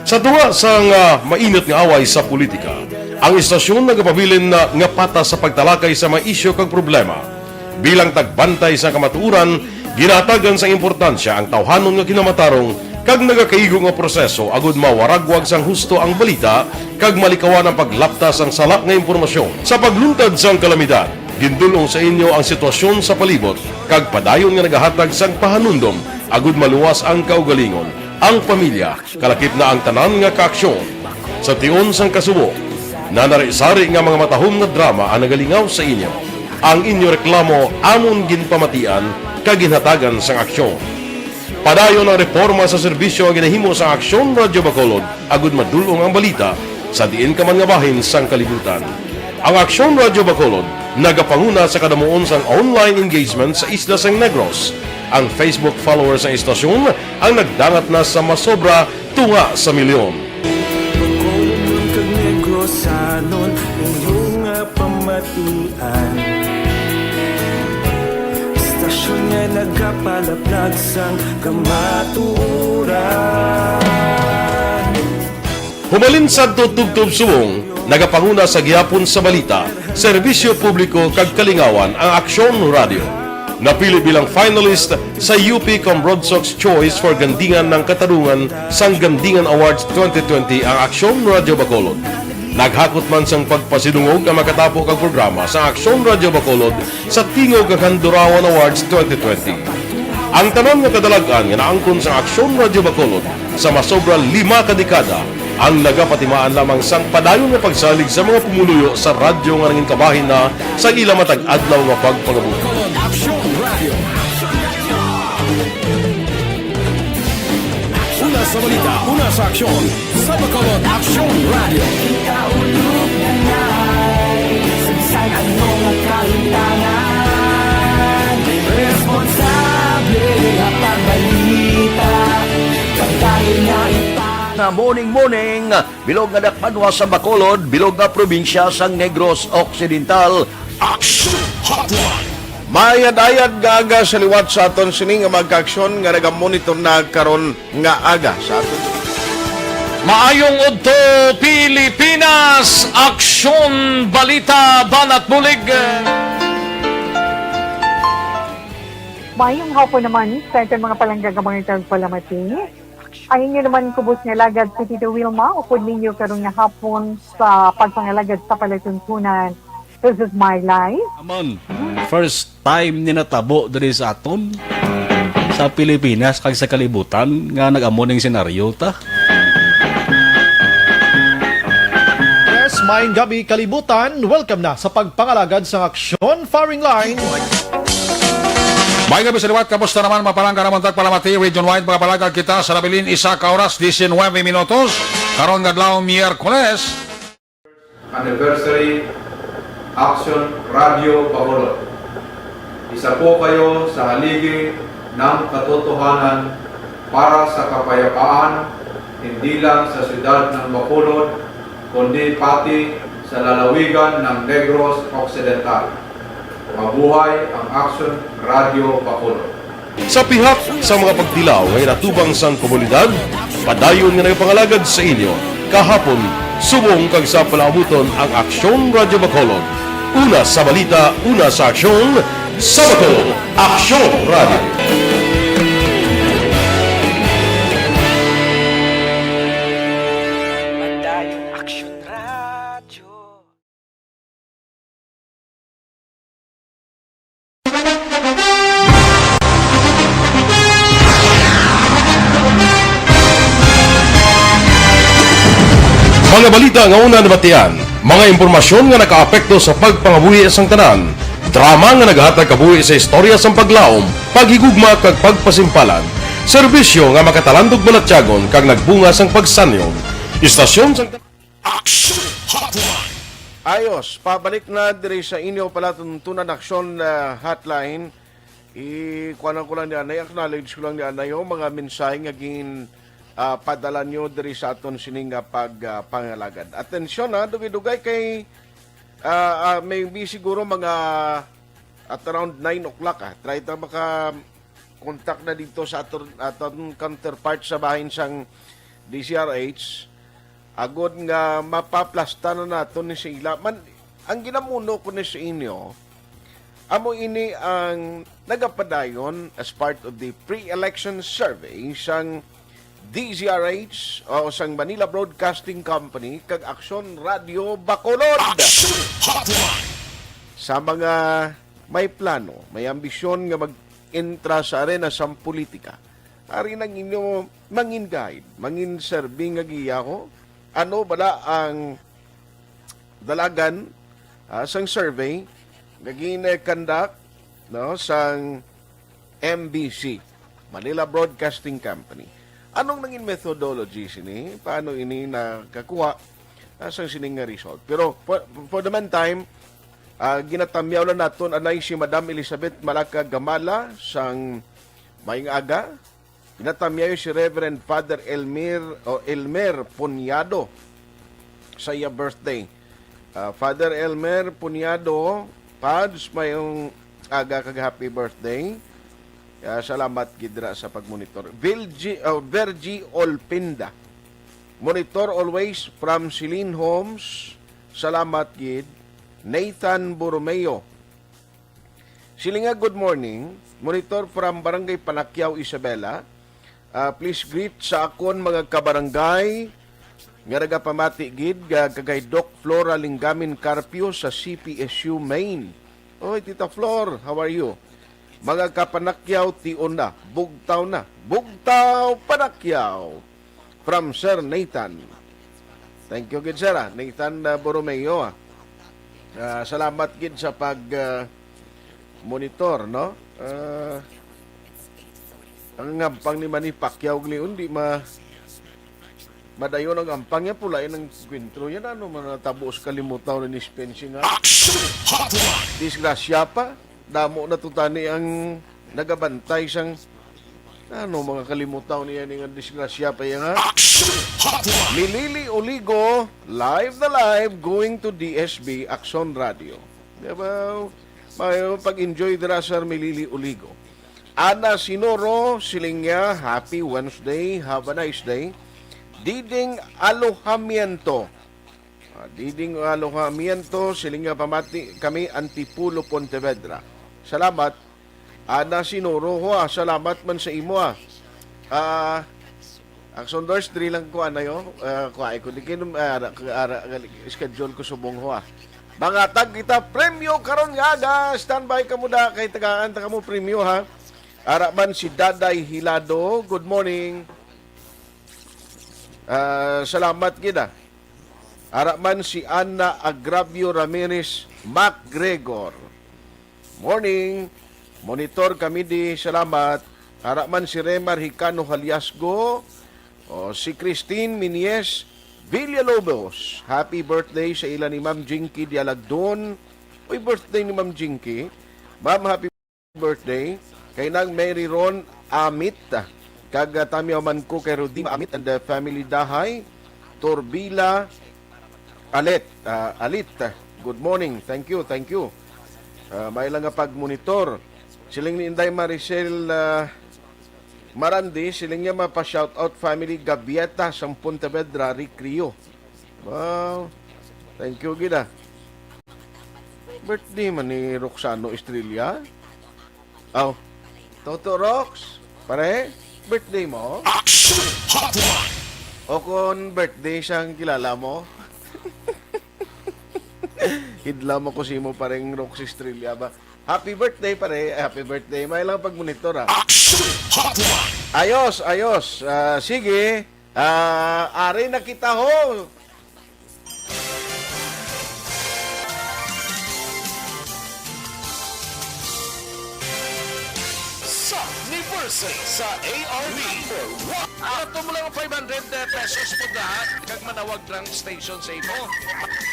Sa tunga sang, ah, mainit nga away sa politika, ang istasyon nagapabilin na nga patas sa pagtalakay sa mga isyu kag problema. Bilang tagbantay sa kamatuoran, ginahatagan sang importansya ang tawhanon nga kinamatarong kag nagakaigo nga proseso agud mawaragwag sang husto ang balita kag malikawan ang paglapta sang sala nga impormasyon. Sa pagluntad sang kalamidad, gindul-ong sa inyo ang sitwasyon sa palibot kag padayon nga nagahatag sang pahanumdom agud maluwas ang kaugalingon, ang pamilya, kalakip na ang tanan nga kaaksyon. Sa tion sang kasubo, nanari-sari nga mga matahom nga drama ang nagalingaw sa inyo. Ang inyo reklamo amon ginpamatian kag ginhatagan sang aksyon. Padayon ang reporma sa serbisyo nga ginahimo sa Aksyon Radio Bacolod agud madul-ong ang balita sa diin ka man nga bahin sang kalibutan. Ang Aksyon Radio Bacolod nagapanguna sa kadamuon sang online engagement sa isla sang Negros. Ang Facebook followers sang istasyon ang nagdangat na sa masobra tunga sa milyon. Bacolodnon kag Negrosanon, inyo nga pamatian. Istasyon nga nagapalaplag sang kamatuoran. Humalin sadto tubtob subong, nagapanguna sa gihapon sa balita, serbisyo publiko kag kalingawan ang Aksyon Radio. Napili bilang finalist sa U P Cambronsox Choice for Gandingan ng Katarungan sang Gandingan Awards twenty twenty ang Aksyon Radio Bacolod. Naghakot man sang pagpasidungog ang makatapo kag programa sa Aksyon Radio Bacolod sa Tingog kag Handurawan Awards twenty twenty. Ang tanan nga kadalag-an nga naangkon sa Aksyon Radio Bacolod sa masobra lima ka dekada ang nagapatimaan lamang sang padayon nga pagsalig sa mga pumuluyo sa radyo nga nangin kabahin na sa ila matag adlaw nga pagpangabuhi. Bacolod Aksyon Radio. Una sa balita, una sa aksyon, sa Bacolod Aksyon Radio. Ikaulog na na'y sagsag ang mga kalutangan. Responsable nga pagbalita, pagdahil nga ipa- Nga morning, morning. Bilog nga dakbanwa sa Bacolod, bilog nga probinsya sang Negros Occidental. Action Hotline. Maayad-ayad nga aga sa liwat sa aton sini nga mga kaaksyon nga nagamonitor na karon nga aga sa aton. Maayong udto, Pilipinas! Aksyon, balita, banat bulig. Maayong hapon naman sa aton mga palangga nga mga tagpalamati. Ang inyo naman kubos nga alagad si Tito Wilma, upod ninyo karon nga hapon sa pagpangalagad sa palatuntunan. This is my life. Amon, first time ni natabo diri sa aton, sa Pilipinas kag sa kalibutan nga nag-amo ning senaryo ta. Yes, maayong gabi kalibutan. Welcome na sa pagpangalagad sang Aksyon Firing Line. May gabi sa liwat, kamusta naman? Mapalangga naman tagpalamati, region wide, mga palagag kita sa nabilin, isa ka oras, diecinuebe minutos. Karon nga adlaw, Miyerkules. Anniversary Action Radio Bacolod. Isa po kayo sa haligi ng katotohanan para sa kapayapaan, hindi lang sa siyudad ng Bacolod, kundi pati sa lalawigan ng Negros Occidental. Mabuhay ang Action Radio Bacolod. Sa pihak sa mga pagtilaw nga inatubang sang komunidad, padayon nga nagapangalagad sa inyo kahapon, subong kag sa palaabuton ang Aksyon Radyo Bacolod. Una sa balita, una sa aksyon, sa Bacolod, Aksyon Radyo. Padayon Aksyon Radyo. Mga balita nga una nabatian, mga impormasyon nga nakaapekto sa pagpangabuhi sang tanan, drama nga nagahatag kabuhi sa istorya sang paglaom, paghigugma kag pagpasimpalan, serbisyo nga makatalandog balatyagon kag nagbunga sang pagsanyog. Istasyon sang Action Hotline. Ayos, pabalik na diri sa inyo palatuntunan aksyon, ah, hotline. I-kuanan ko lang ni anay, acknowledge ko lang ni anay, oh, mga mensahe nga gin, ah, padala nyo diri sa aton sining nga pag, ah, pangalagad. Atensyon, ha, dugay-dugay kay, ah, ah, maybe siguro mga at around nine o'clock, ah. Try ta maka contact na dito sa aton, aton counterpart sa bahin sang D C R H. Agod nga mapaplasta na naton ni sa ila. Man, ang ginamuno ko ni sa inyo, amo ini ang nagapadayon as part of the pre-election survey sang D Z R H o sang Manila Broadcasting Company kag Aksyon Radio Bacolod. Action Hotline. Sa mga may plano, may ambisyon nga mag-entra sa arena sang politika, ari nang inyo mangin guide, mangin serbi nga giya ko. Ano bala ang dalagan, ah, sang survey nga gin-conduct, no, sang M B C, Manila Broadcasting Company? Anong nangin methodology sini? Paano ini nakakuha, ah, sang sining nga result? Pero for, for the meantime, ah, ginatamyaw lang naton anay si Madam Elizabeth Malaca Gamala sang Maayong Aga. Ginatamyaw si Reverend Father Elmer o Elmer Punyado sa iya birthday. Ah, Father Elmer Punyado, Pads, maayong aga kag happy birthday. Ah, salamat gid dira sa pagmonitor. Vilgi, oh, Virgie Olpinda. Monitor always from Celine Homes. Salamat gid. Nathan Borromeo. Silinga, good morning. Monitor from Barangay Panakyaw, Isabela. Ah, please greet sa akon mga kabarangay nga nagapamati gid, ah, kay Doc Flora Linggamin Carpio sa C P S U Main. Oy, Tita Flor, how are you? Mga kapanakyaw, tion na, bugtaw na, bugtaw panakyaw. From Sir Nathan. Thank you gid, sir, ah. Nathan, ah, Borromeo, ah. Ah, salamat gid sa pag, ah, monitor, no? Ah, ang ampang ni Manny Pacquiao glion, di ma madayon ang ampang niya, pula yan ang kwentro yan, ano man natabo sa kalimutaw ni Spence nga. Action Hotline. Disgrasya pa, damo na to tani ang nagabantay sang, ano, mga kalimutaw niya ni nga disgrasya pa yan, ha? Action Hotline. Milili Oligo, live na live, going to D S B Action Radio. Diba? May pag-enjoy dira, Sir Milili Oligo. Ana Sinoro, siling niya, "Happy Wednesday, have a nice day." Diding Alojamiento. Ah, Diding Alojamiento, siling niya, "Pamati kami, Antipulo, Pontevedra." Salamat. Ana Sinoro, ho, ah, salamat man sa imo, ah. Ah, Ang Sondors, diri lang ko, ano, yo, ah, kuha ko. Di kayo, ah, ara, ara, schedule ko subong ho, ah. Mangatag kita premyo karon nga aga. Standby ka muna kay tagaan ta kamo premyo, ha. Ara man si Daday Hilado. Good morning. Ah, salamat gid, ah. Ara man si Ana Agravio Ramirez MacGregor. Morning. Monitor kami di. Salamat. Ara man si Remar Hicano Haliasgo. O, si Christine Minies Villalobos. Happy birthday sa ila ni Ma'am Jinky Dialagdon. Uy, birthday ni Ma'am Jinky. Ma'am, happy birthday. Kay Nang Mary Ron Amit. Kag, ah, tamyaw man ko kay Rodima Amit and the family Dahay. Torbila Alit. Ah, Alit. Good morning. Thank you, thank you. Ah, may lang nga pagmonitor. Siling ni Inday Maricel, ah, Marandi, siling niya mapa-shoutout family Gabieta sang Pontevedra, Recreo. Wow. Thank you gid, ah. Birthday man ni Roxano Estrella. Aw. Toto Rox, pare, birthday mo? Action Hotline! O kung birthday sang kilala mo? Hidlam ako sa imo, pareng Rox Estrella ba? Happy birthday, pare. Happy birthday. May lang pagmonitor, ah. Action Hotline! Ayos, ayos. Ah, sige. Ah, ari na kita ho. Sa anniversary sa A R B. Number one. Ato mo lang five hundred pesos mo da, kag manawag lang station sa imo.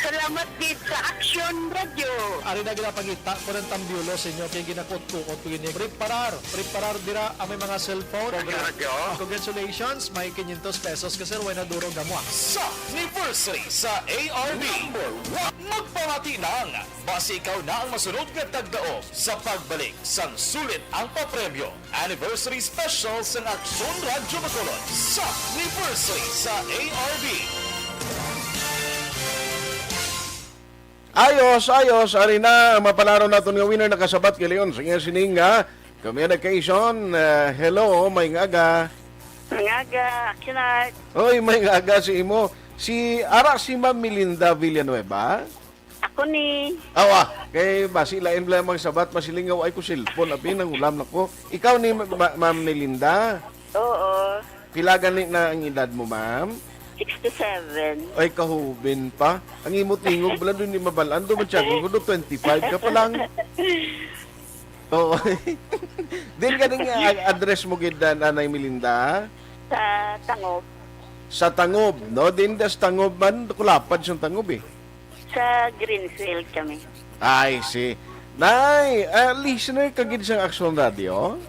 Salamat gid sa Action Radio. Ari na ginapangita ko ng tambiulo sa inyo kay ginakot-kuot ko gini. Preparar, preparar dira ang may mga cellphone. Action Radio. Congratulations, may quinientos pesos ka, sir. Way na duro gamo, ah. Sa anniversary sa A R B. Number one. Magpamati nang basi ikaw na ang masunod nga tagdaog sa pagbalik sang Sulit ang Papremyo Anniversary Special sang Aksyon Radyo Bacolod sa anniversary sa A R B. Ayos, ayos. Ari na, mapalaro naton nga winner nakasabat kay Leon. Sige, sining nga communication. Ah, hello, may nga aga. May nga aga, Action Art. Hoy, may nga aga si imo. Si, ara si Ma'am Melinda Villanueva. Ako ni. Awa, kay basi lain bala ang mga sabat, masilingaw ay ko cellphone, abi, nang ulam na ko. Ikaw ni Ma-, Ma-, Ma'am Melinda? Oo. Pila gani na ang edad mo, ma'am? Sixty-seven. Ay, kahubin pa. Ang imo tingog, bala, doon di mabalaan. Doon man siya, kung twenty-five ka pa lang. Oo. Din gani nga address mo gid, Nanay Melinda? Sa Tangob. Sa Tangob, no? Din das Tangob man, kulapad sa Tangob eh. Sa Greensville kami. I see. Nay, ah, listener ka gid sa Aksyon Radio?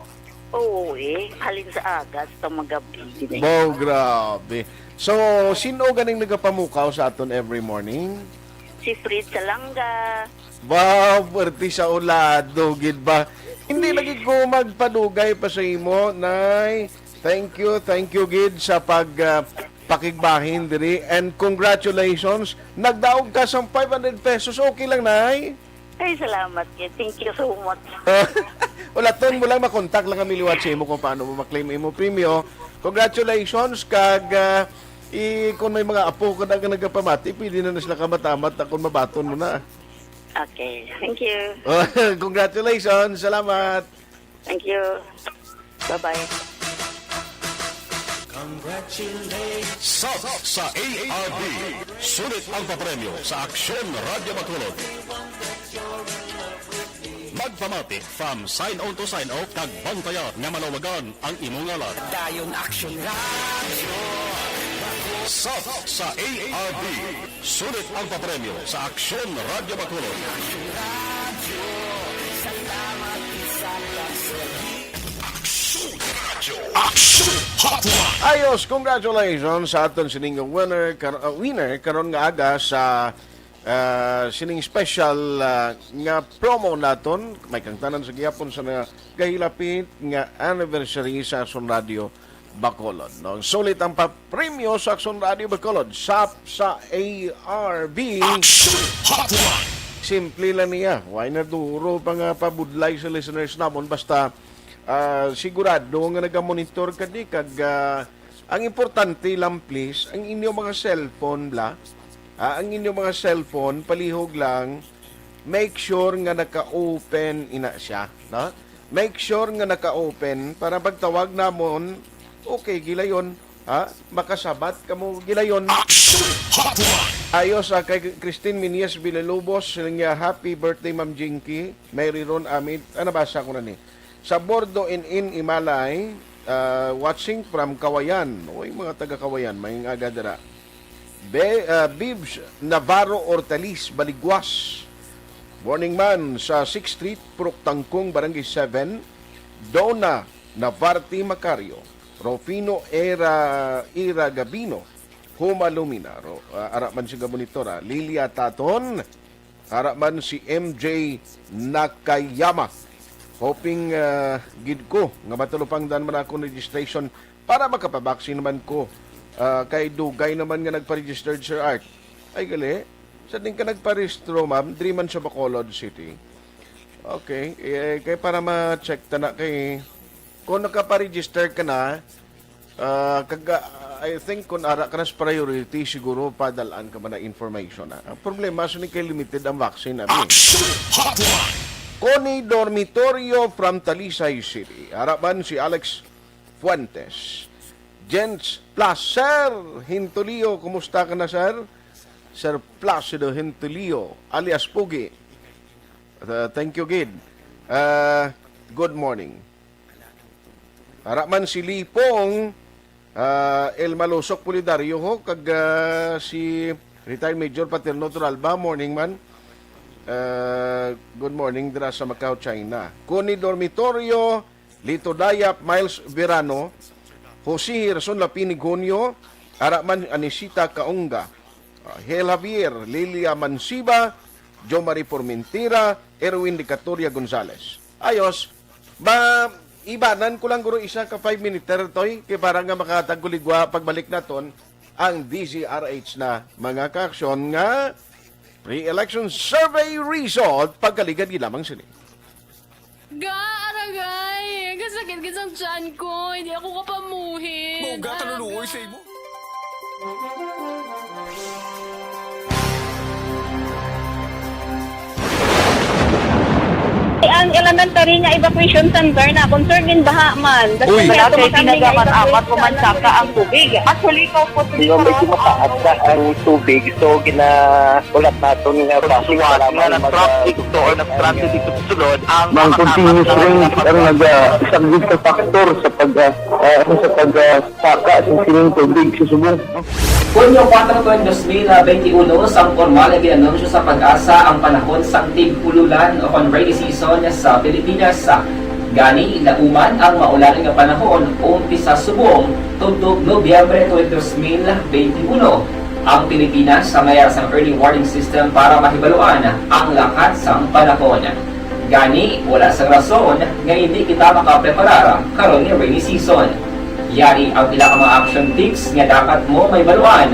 Oo eh. Halin sa aga sa magabi. Wow, grabe. So, sino ganing nagapamukaw sa aton every morning? Si Fred Salanga. Wow, pwerte sa ulado, gid ba? Hindi lagi ko magpadugay pa sa imo, Nay. Thank you, thank you, gid, sa pag, ah, pakigbahin diri. And congratulations. Nagdaog ka sa five hundred pesos. Okay lang, Nay? Ay, salamat, gid. Thank you so much. Ulaton mo lang, makontak lang kami liwat sa imo kung paano mo maklaim imo premyo. Congratulations, kag, ah, i-, kung may mga apo ka na nga nagapamati, pwede na na sila kamamat-amat na kung mabaton mo na. Okay. Thank you. Congratulations. Salamat. Thank you. Bye-bye. Congratulations. Sub sa A R B. Sulit ang papremyo sa Aksyon Radyo Bacolod. Magpamati from sign on to sign out kag bantaya nga malawagan ang imo ngalan. Dayon Aksyon Radyo. Sub sa A R B. Sulit ang papremyo sa Aksyon Radyo Bacolod. Aksyon Radyo. Aksyon Hotline. Ayos, congratulations sa aton sining winner, kar-, uh, winner karon nga aga sa, uh, sining special, uh, nga promo naton. May kangtanan sa gihapon sa nagahilapit nga anniversary sa Aksyon Radio Bacolod, no? Sulit ang papremyo sa Aksyon Radio Bacolod, sub sa A R B. Aksyon Hotline. Simple lang niya. Why na duro pa nga pabudlay sa listeners namon? Basta, ah, sigurado nga nagamonitor ka di kag, ah, Ang importante lang, please, ang inyo mga cellphone, bla. Ah, ang inyo mga cellphone, palihog lang, make sure nga naka-open ina siya, no? Make sure nga naka-open para pagtawag namon, okay, gilayon, ha? Makasabat kamo gilayon. Action Hotline! Ayos, ah, kay Christine Minias Villalobos, siling niya, "Happy birthday, Ma'am Jinky." Mary Ron Amit, ah, nabasa ko na ni. Sa Bordo in, in Imalay, ah, watching from Kawayan. Uy, mga taga Kawayan, may aga dira. Be, ah, Bibs Navarro Ortalis, Baligwas. Morning man sa Sixth Street, Purok Tangkong, Barangay seven. Donna Navarte Macario, Rufino Era, Ira Gabino, Huma Lumina, Ro-, ah, ara man siya monitor, ah, Lilia Taton, ara man si M J Nakayama. Hoping, ah, gid ko nga matalupangdan man akong registration para makapabaksin naman ko. Ah, kay dugay naman nga nagpa-registered, Sir Art. Ay, gali. Sa din ka nagparehistro, ma'am, diri man sa Bacolod City. Okay. Eh, kay para ma-check ta na kay kung nakaparegister ka na, ah, kag, ah, I think kung ara ka na sa priority, siguro padalaan ka man na information, ah. Ang problema, sa ni kay limited ang vaccine, abi. Action Hotline! Connie Dormitorio from Talisay City. Ara man si Alex Fuentes. Gents Placer Hintulio, kumusta ka na, sir? Sir Placido Hintulio, alias Pugi. Uh, thank you, gid. Uh, good morning. Ara man si Lipong, uh, El Malusok Pulidario ho, kag, uh, si Retired Major Paterno Turalba, morning man. Uh, good morning dira sa Macau, China. Connie Dormitorio, Lito Dayap, Miles Verano, Jose Gerson Lapinig Junio, ara man Anisita Kaunga, ah, Hel Javier, Lilia Mansiba, Jo Marie Formentera, Erwin Dicatoria Gonzalez. Ayos, ba, ibanan ko lang guro isa ka five minute, Toy, kay para nga makatagkuligwa pagbalik naton ang D Z R H na mga kaaksyon nga pre-election survey result pagkaligad gid lamang sini. Ga, aragay! Kasakit gid sang tiyan ko. Hindi ako kapamuhin. Mauga, taluloy sa imo. Ang elementary nga evacuation center na concern din baha man. Uy! Wala kay ginagamit apat ko man saka ang tubig. Actually, ko po. Medyo mataas na ang tubig, so ginahulat naton nga traffic nga mag-, nag-traffic to or nag-traffic dito sa sulod ang Bang continuous rain ang naga-, isa gid ka factor sa pag, ah, ah, ano, sa pag, ah, saka sa sining tubig sa subong. Hunyo kuwatro, dos mil benti uno, sang pormal nga gin-anunsyo sa PAGASA ang panahon sang tig-ululan o kon rainy season sa Pilipinas. Gani, lauman ang maulan nga panahon umpisa subong tubtob Nobyembre twenty, dos mil benti uno. Ang Pilipinas, sa mayar sang early warning system para mahibaluan ang lakat sang panahon. Gani, wala sang rason nga hindi kita makapreparar karon nga rainy season. Yari ang pila ka mga action tips nga dapat mo mahibaluan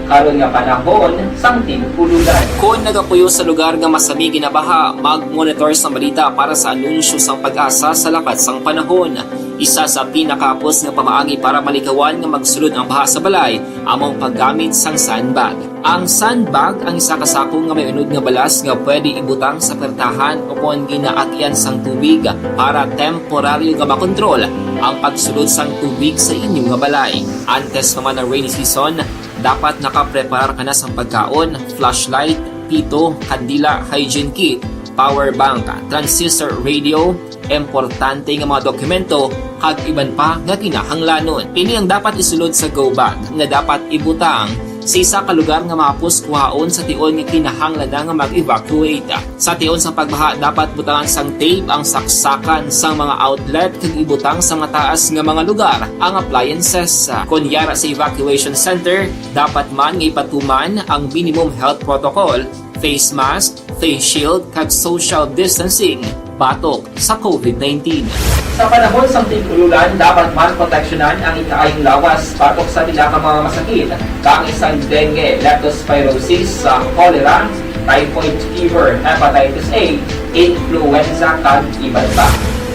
karon nga panahon sang tig-ululan. Kon nagapuyo sa lugar nga masami ginabaha, mag-monitor sang balita para sa anunsyo sang PAGASA sa lakat sang panahon. Isa sa pinakahapos nga pamaagi para malikawan nga magsulod ang baha sa balay amo ang paggamit sang sandbag. Ang sandbag ang isa ka sako nga may unod nga balas nga pwede ibutang sa pertahan o kon ginaagyan sang tubig para temporaryo nga makontrol ang pagsulod sang tubig sa inyo nga balay. Antes pa man ang rainy season, dapat nakapreparar ka na sang pagkaon, flashlight, pito, kandila, hygiene kit, power bank, transistor radio, importante nga mga dokumento, kag iban pa nga kinahanglanon. Ini ang dapat isulod sa go bag nga dapat ibutang sa isa ka lugar nga mahapos kuhaon sa tion nga kinahanglan na nga mag-evacuate. Sa tion sang pagbaha, dapat butangan sang tape ang saksakan sang mga outlet kag ibutang sa mataas nga mga lugar ang appliances. Kon yara sa evacuation center, dapat man nga ipatuman ang minimum health protocol, face mask, face shield, kag social distancing batok sa COVID nineteen. Sa panahon sang tig-ululan, dapat man proteksyonan ang ikaayong lawas batok sa pila ka mga masakit, kaangay sang dengue, leptospirosis, sa cholera, typhoid fever, hepatitis A, influenza, kag iban pa.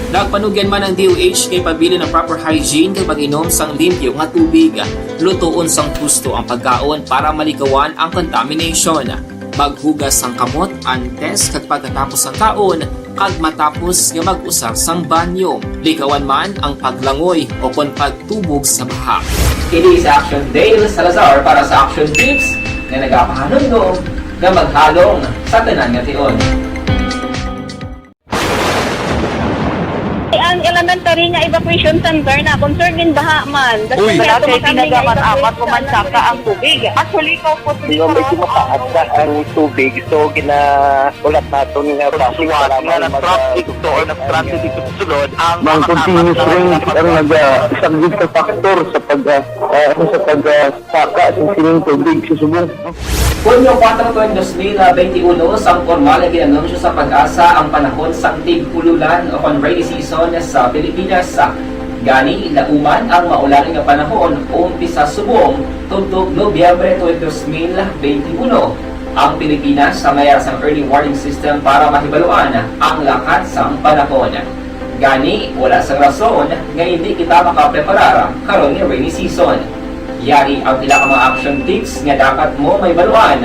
Nagpanugyan man ang D O H nga ipabilin ang proper hygiene kag mag-inom sang limpyo nga tubig. Lutoon sang husto ang pagkaon para maligawan ang contamination. Maghugas sang kamot antes kag pagkatapos sang kaon kag matapos nga mag-usar sang banyo. Ligawan man ang paglangoy o kon pagtubog sa baha. Kini si Action Dale Salazar para sa Action Tips nga nagapahanumdom nga maghalong sa tanan nga tion. Ang elementary nga evacuation center na concerned din baha man. Uy! Wala kay kinagaman apat ko man saka ang tubig. Actually, ko po. Di ba medyo mataas na ang tubig, so ginaulat naton nga traffic nga na-traffic to or na-stranded dito sa sulod ang mga continuous rain ang nagasaglit sa factor sa pag, ah, ah, ano, sa pag, ah, saka sa sining tubig sa subong. Hunyo kuwatro tuig dos mil benti uno, sang pormal nga ginanunsyo sa PAGASA ang panahon sang tig-ululan o kon rainy season sa Pilipinas. Gani, lauman ang maulan nga panahon umpisa subong tubtob Nobyembre tuig dos mil benti uno. Ang Pilipinas sa mayar sang early warning system para mahibaluan ang lakat sang panahon. Gani, wala sang rason nga indi kita makapreparar karon nga rainy season. Yari ang pila ka mga action tips nga dapat mo mahibaluan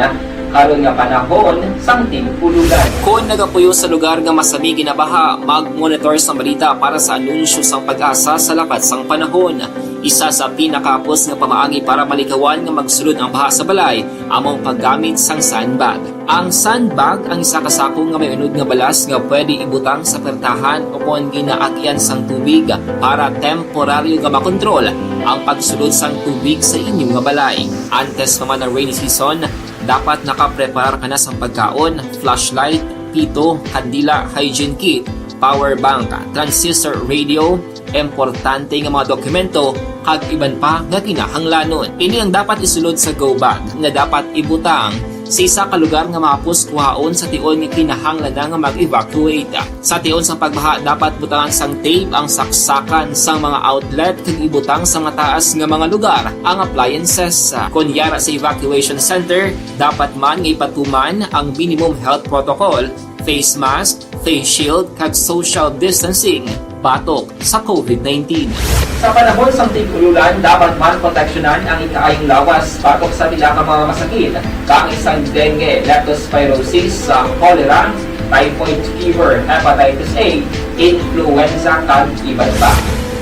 karon nga panahon sang tig-ululan. Kon nagapuyo sa lugar nga masami ginabaha, mag-monitor sang balita para sa anunsyo sang PAGASA sa lakat sang panahon. Isa sa pinakahapos nga pamaagi para maligawan nga magsulod ang baha sa balay amo ang paggamit sang sandbag. Ang sandbag ang isa ka sako nga may unod nga balas nga pwede ibutang sa pertahan o kon ginaagyan sang tubig para temporaryo nga makontrol ang pagsulod sang tubig sa inyo nga balay. Antes pa man ang rainy season, dapat nakapreparar ka na sang pagkaon, flashlight, pito, kandila, hygiene kit, power bank, transistor radio, importante nga mga dokumento, kag iban pa nga kinahanglanon. Ini ang dapat isulod sa go bag nga dapat ibutang sa isa ka lugar nga mahapos kuhaon sa tion nga kinahanglan na nga mag-evacuate. Sa tion sang pagbaha, dapat butangan sang tape ang saksakan sang mga outlet kag ibutang sa mataas nga mga lugar ang appliances. Kon yara sa evacuation center, dapat man nga ipatuman ang minimum health protocol, face mask, face shield, kag social distancing batok sa COVID nineteen. Sa panahon sang tig-ululan, dapat man proteksyonan ang ikaayong lawas batok sa pila ka mga masakit, kaangay sang dengue, leptospirosis, sa cholera, typhoid fever, hepatitis A, influenza, kag iban pa.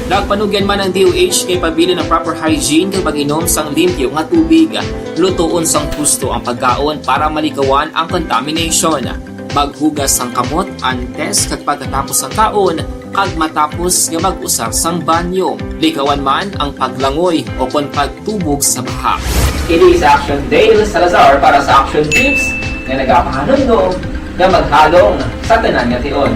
Nagpanugyan man ang D O H nga ipabilin ang proper hygiene kag mag-inom sang limpyo nga tubig. Lutoon sang husto ang pagkaon para maligawan ang contamination. Maghugas sang kamot antes kag pagkatapos sang kaon, kag matapos nga mag-usar sang banyo. Ligawan man ang paglangoy o kon pagtubog sa baha. Kini si Action Dale Salazar para sa Action Tips nga nagapahanumdom nga maghalong sa tanan nga tion.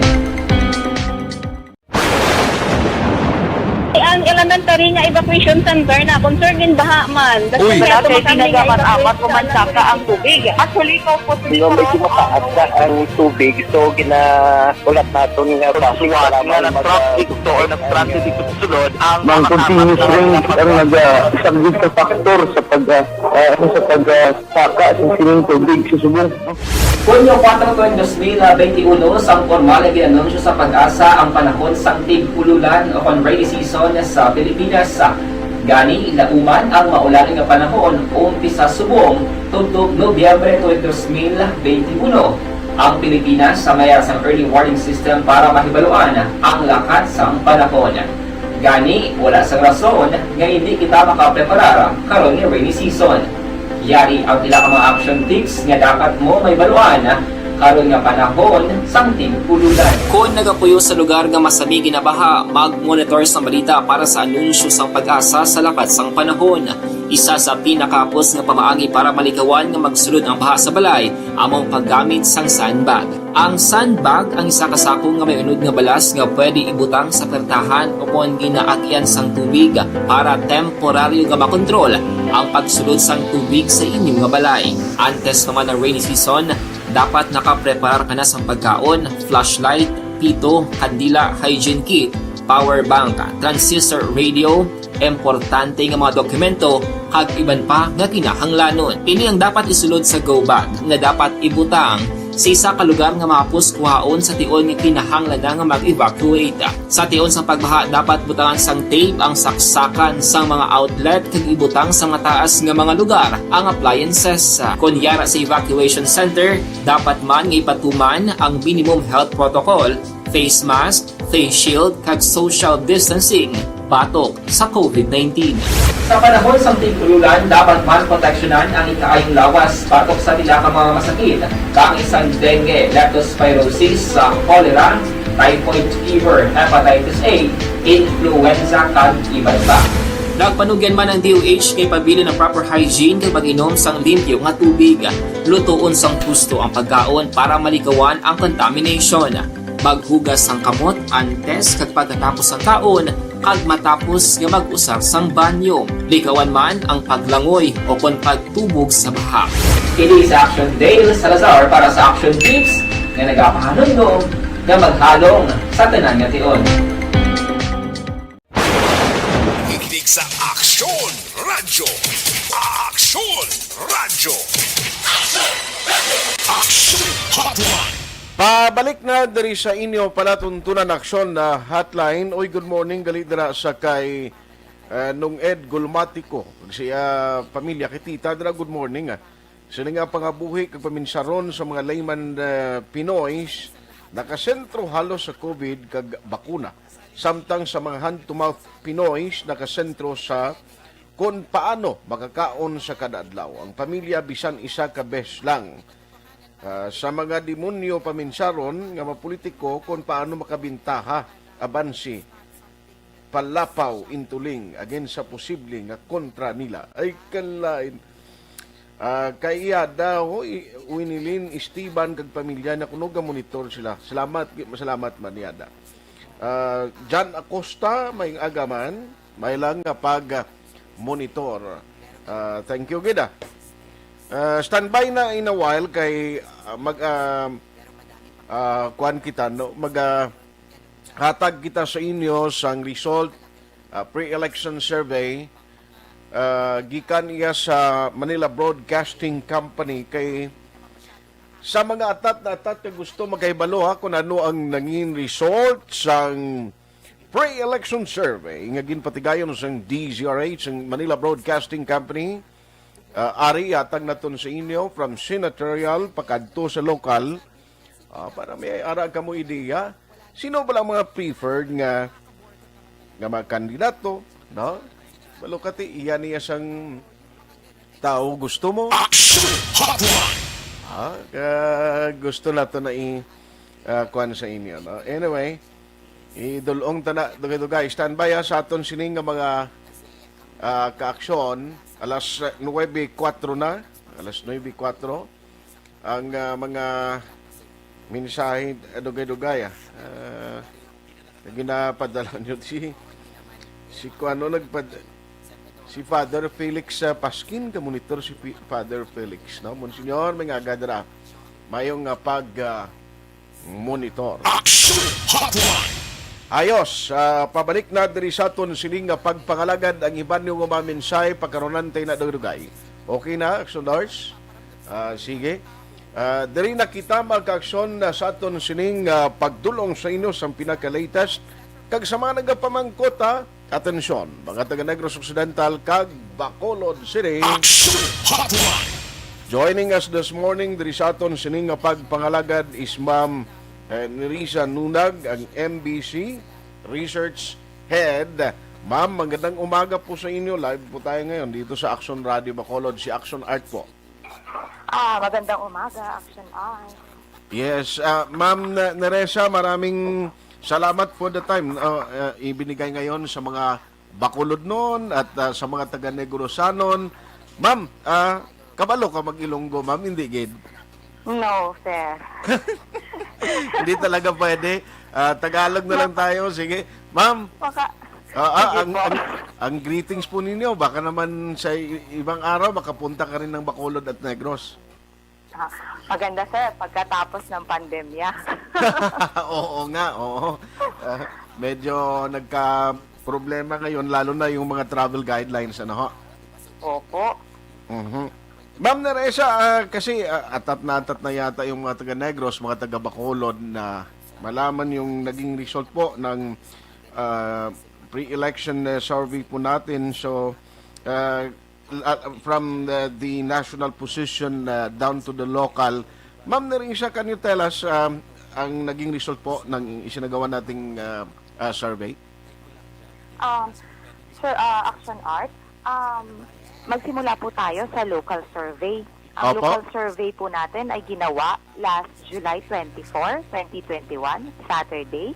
Ang elementary nga evacuation center na concerned din baha man. Uy! Wala kay kinagaman apat ko man saka ang tubig. Actually, ko po. Di ba medyo mataas na ang tubig, so ginaulat naton nga traffic para nga na-traffic to or na-stranded dito sa sulod ang mga continuous rain ang nagasaglit sa factor sa pag, ah, ah, ano, sa pag, ah, saka sa sining tubig sa subong. Hunyo kuwatro tuig dos mil benti uno, sang pormal nga ginanunsyo sa PAGASA ang panahon sang tig-ululan o kon rainy season sa Pilipinas. Gani, lauman ang maulan nga panahon umpisa subong tubtob Nobyembre tuig dos mil benti uno. Ang Pilipinas sa mayar sang early warning system para mahibaluan ang lakat sang panahon. Gani, wala sang rason nga indi kita makapreparar karon nga rainy season. Yari ang pila ka mga action tips nga dapat mo mahibaluan karon nga panahon sang tig-ululan. Kon nagapuyo sa lugar nga masami ginabaha, mag-monitor sang balita para sa anunsyo sang PAGASA sa lakat sang panahon. Isa sa pinakahapos nga pamaagi para maligawan nga magsulod ang baha sa balay amo ang paggamit sang sandbag. Ang sandbag ang isa ka sako nga may unod nga balas nga pwede ibutang sa pertahan o kon ginaagyan sang tubig para temporaryo nga makontrol ang pagsulod sang tubig sa inyo nga balay. Antes pa man ang rainy season, dapat nakapreparar ka na sang pagkaon, flashlight, pito, kandila, hygiene kit, power bank, transistor radio, importante nga mga dokumento, kag iban pa nga kinahanglanon. Ini ang dapat isulod sa go bag nga dapat ibutang Sa isa ka lugar nga mahapos kuhaon sa tion nga kinahanglan na nga mag-evacuate. Sa tion sang pagbaha, dapat butangan sang tape ang saksakan sang mga outlet kag ibutang sa mataas nga mga lugar ang appliances. Kon yara sa evacuation center, dapat man nga ipatuman ang minimum health protocol, face mask, face shield, kag social distancing batok sa COVID nineteen. Sa panahon sang tig-ululan, dapat man proteksyonan ang ikaayong lawas batok sa pila ka mga masakit, kaangay sang dengue, leptospirosis, sa cholera, typhoid fever, hepatitis A, influenza, kag iban pa. Nagpanugyan man ang D O H nga ipabilin ang proper hygiene kag mag-inom sang limpyo nga tubig. Lutoon sang husto ang pagkaon para malikawan ang contamination. Maghugas sang kamot antes kag pagkatapos sang kaon, kag matapos nga mag-usar sang banyo. Likawan man ang paglangoy o kon pagtubog sa baha. Kini si Action Dale Salazar para sa Action Tips nga nagapahanumdom nga maghalong sa tanan nga tion. Tigtig sa Aksyon Radyo. Aksyon Radyo. Aksyon Hotline. Pabalik na diri sa inyo palatuntunan, Aksyon na Hotline. Oy, good morning, gali dira sa kay, eh, Nung Ed Gulmatico, kag siya pamilya kay Tita dira, good morning, ah. Sini nga pangabuhi kag paminsaron sa mga layman, eh, Pinoy nakasentro halos sa COVID kag bakuna, samtang sa mga hand-to-mouth Pinoy nakasentro sa kon paano makakaon sa kada adlaw ang pamilya bisan isa ka beses lang. Ah, sa mga demonyo paminsaron nga mapolitiko kon paano makabintaha, abansi, palapaw, intuling, agin sa posible nga kontra nila. Ay, kalain. Ah, kay Yada, hoy, Winilin Esteban kag pamilya na kuno ga monitor sila. Salamat, gi-, salamat man, Yada. Ah, John Acosta, may agaman, may lang nga pag, ah, monitor. Ah, thank you, gid, ah. Ah, standby na in a while kay, ah, mag, ah, ah, kuwan kita, no? Mag, ah, hatag kita sa inyo sang result, ah, pre-election survey, ah, gikan iya sa Manila Broadcasting Company. Kay sa mga atat na atat nga gusto makahibalo, ha, kung ano ang nangin result sang pre-election survey nga ginpatigayon sang D Z R H, sang Manila Broadcasting Company, ah, ari, hatag naton sa inyo from senatorial pakadto sa lokal. Ah, para may ara kamo ideya, sino ba lang mga preferred nga, nga mga kandidato, no? Balukati, iya niya sang tao gusto mo. Action Hotline. Ah, ka-, gusto nato na i-, ah, kuwan sa inyo, no? Anyway, idulong ta na, dugay-dugay. Standby, ha, sa aton sining nga mga, ah, kaaksyon. Alas, eh, nuwebe kuwatro na. Alas nuwebe kuwatro. Ang, ah, mga mensahe, ah, dugay-dugay, ah. Ah, ginapadala niyo si, si kuano nagpad-, si Father Felix, ah, Pasquin, ka monitor si Fi-, Father Felix, no? Monsignor, may nga agadra. Mayong nga pag, ah, monitor. Action Hotline. Ayos, ah, pabalik na diri sa aton sining nga pagpangalagad ang iban niyo nga mga mensahe, pagkaronan tayo na dugay. Okay na, Action Lars? Ah, sige. Ah, diri na kita, mga kaaksyon, na sa aton sining, ah, pagdulong sa inyo sang pinaka-latest kag sa mga nagapamangkot, ha. Atensyon, mga taga Negros Occidental kag Bacolod City. Action Hotline. Joining us this morning diri sa aton sining nga pagpangalagad is Ma'am, eh, Nerissa Nunag, ang M B C Research Head. Ma'am, magandang umaga po sa inyo. Live po tayo ngayon dito sa Action Radio Bacolod, si Action Art po. Ah, magandang umaga, Action Art. Yes, ah, Ma'am Na-, Nerissa, maraming salamat for the time, ah, ah, ibinigay ngayon sa mga Bacolodnon at, ah, sa mga taga Negrosanon. Ma'am, ah, kabalo ka mag-Ilonggo, ma'am? Hindi gid. No, sir. Hindi talaga pwede. Ah, Tagalog na lang tayo. Sige. Ma'am, Maka-, ah, ah, sige ang, po. ang, ang greetings po ninyo, baka naman sa i-, ibang araw, makapunta ka rin ng Bacolod at Negros. Ah, maganda, sir, pagkatapos ng pandemya. Oo nga, oo. Ah, medyo nagka-problema ngayon, lalo na yung mga travel guidelines, ano ho? Opo. Mhm. Ma'am Neresa, ah, kasi, ah, atat na atat na yata yung mga taga Negros, mga taga Bacolod na malaman yung naging result po ng, ah, pre-election, ah, survey po natin. So, ah, l-, ah, from the, the national position, ah, down to the local. Ma'am Neresa, can you tell us, um, ang naging result po ng isinagawa nating, ah, ah, survey? Um, Sir, ah, Action Art, um, magsimula po tayo sa local survey. Ang Opo. Local survey po natin ay ginawa last July twenty-four, twenty twenty-one, Saturday,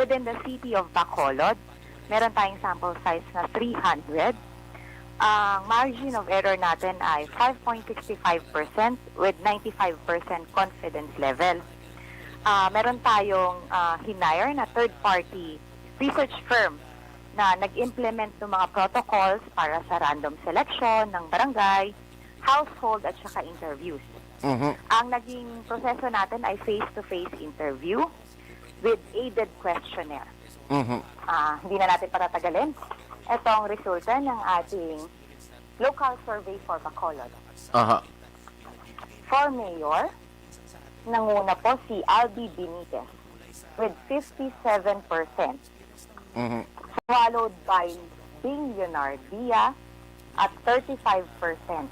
within the city of Bacolod. Meron tayong sample size na three hundred. Ang margin of error natin ay five point six five percent with ninety-five percent confidence level. Ah, meron tayong, ah, hinire na third-party research firm na nag-implement ng mga protocols para sa random selection ng barangay, household at saka interviews. Mhm. Ang naging proseso natin ay face-to-face interview with aided questionnaire. Mhm. Ah, hindi na natin patatagalin. Ito ang resulta ng ating local survey for Bacolod. Aha. For mayor, nanguna po si Albi Benitez with fifty-seven percent, Mhm. followed by Bing Leonardia at thirty-five percent.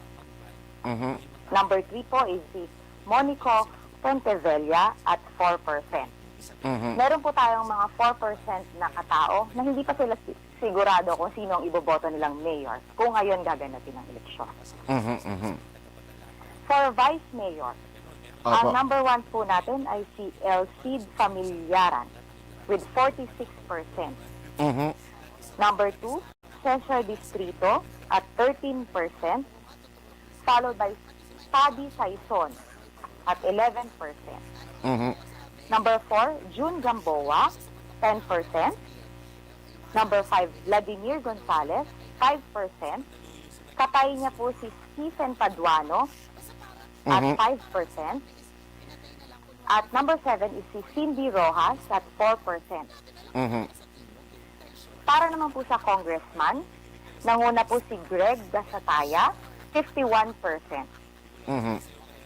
Mhm. Number three po is si Monico Pontevella at four percent. Mhm. Meron po tayong mga four percent na katao na hindi pa sila si- sigurado kung sino ang iboboto nilang mayor kung ngayon gaganapin ang eleksyon. Mhm. Mhm. For vice mayor, ang Opo. number one po natin ay si El Cid Familiaran with forty-six percent. Mhm. Number two, Cesar Distrito at thirteen percent, followed by Paddy Saison at eleven percent. Mhm. Number four, Jun Gamboa, ten percent. Number five, Vladimir Gonzalez, five percent. Katay niya po si Stephen Paduano at Mhm. five percent. At number seven is si Cindy Rojas at four percent. Mhm. Para naman po sa congressman, nanguna po si Greg Gasataya, fifty-one percent. Mhm.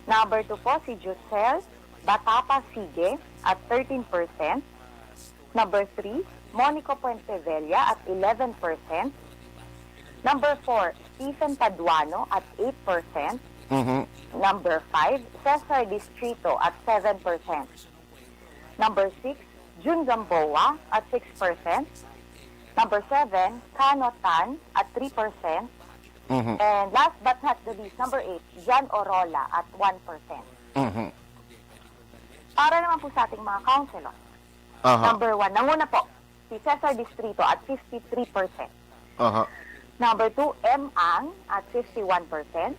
Number two po si Jusel Batapa Sige at thirteen percent. Number three, Monico Puentevella at eleven percent. Number four, Stephen Paduano at eight percent. Mhm. Number five, Cesar Distrito at seven percent. Number six, Jun Gamboa at six percent. Number seven, Kano Tan at three percent. Mhm. And last but not the least, number eight, Jan Orola at one percent. Mhm. Para naman po sa ating mga councilor, Aha. number one, nanguna po si Cesar Distrito at fifty-three percent. Aha. Number two, M Ang at fifty-one percent.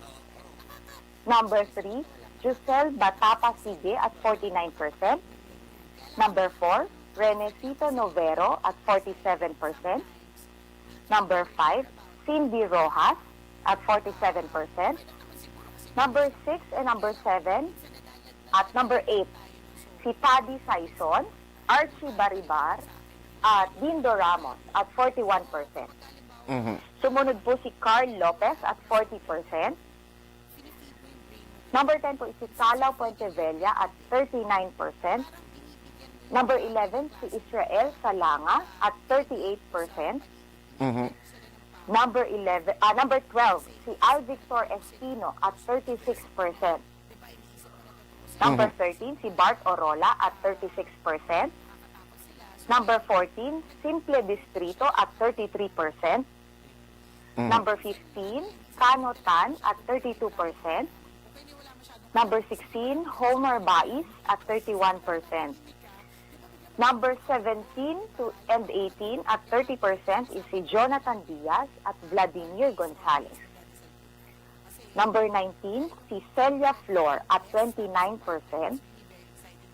Number three, Jusel Batapa Sige at forty-nine percent. Number four, Renecito Novero at forty-seven percent. Number five, Cindy Rojas at forty-seven percent. Number six and number seven at number eight, si Paddy Saison, Archie Baribar, at Dindo Ramos at forty-one percent. Mhm. Sumunod po si Carl Lopez at forty percent. Number ten po is si Salaw Puentevella at thirty-nine percent. Number eleven, si Israel Salanga at thirty-eight percent. Mhm. Number eleven, ah, number twelve, si Al Victor Espino at thirty-six percent. Number Mhm. thirteen, si Bart Orola at thirty-six percent. Number fourteen, Simple Distrito at thirty-three percent. Mhm. Number fifteen, Kano Tan at thirty-two percent. Number sixteen, Homer Bais at thirty-one percent. Number seventeen to and eighteen at thirty percent is si Jonathan Diaz at Vladimir Gonzalez. Number nineteen, si Celia Flor at twenty-nine percent.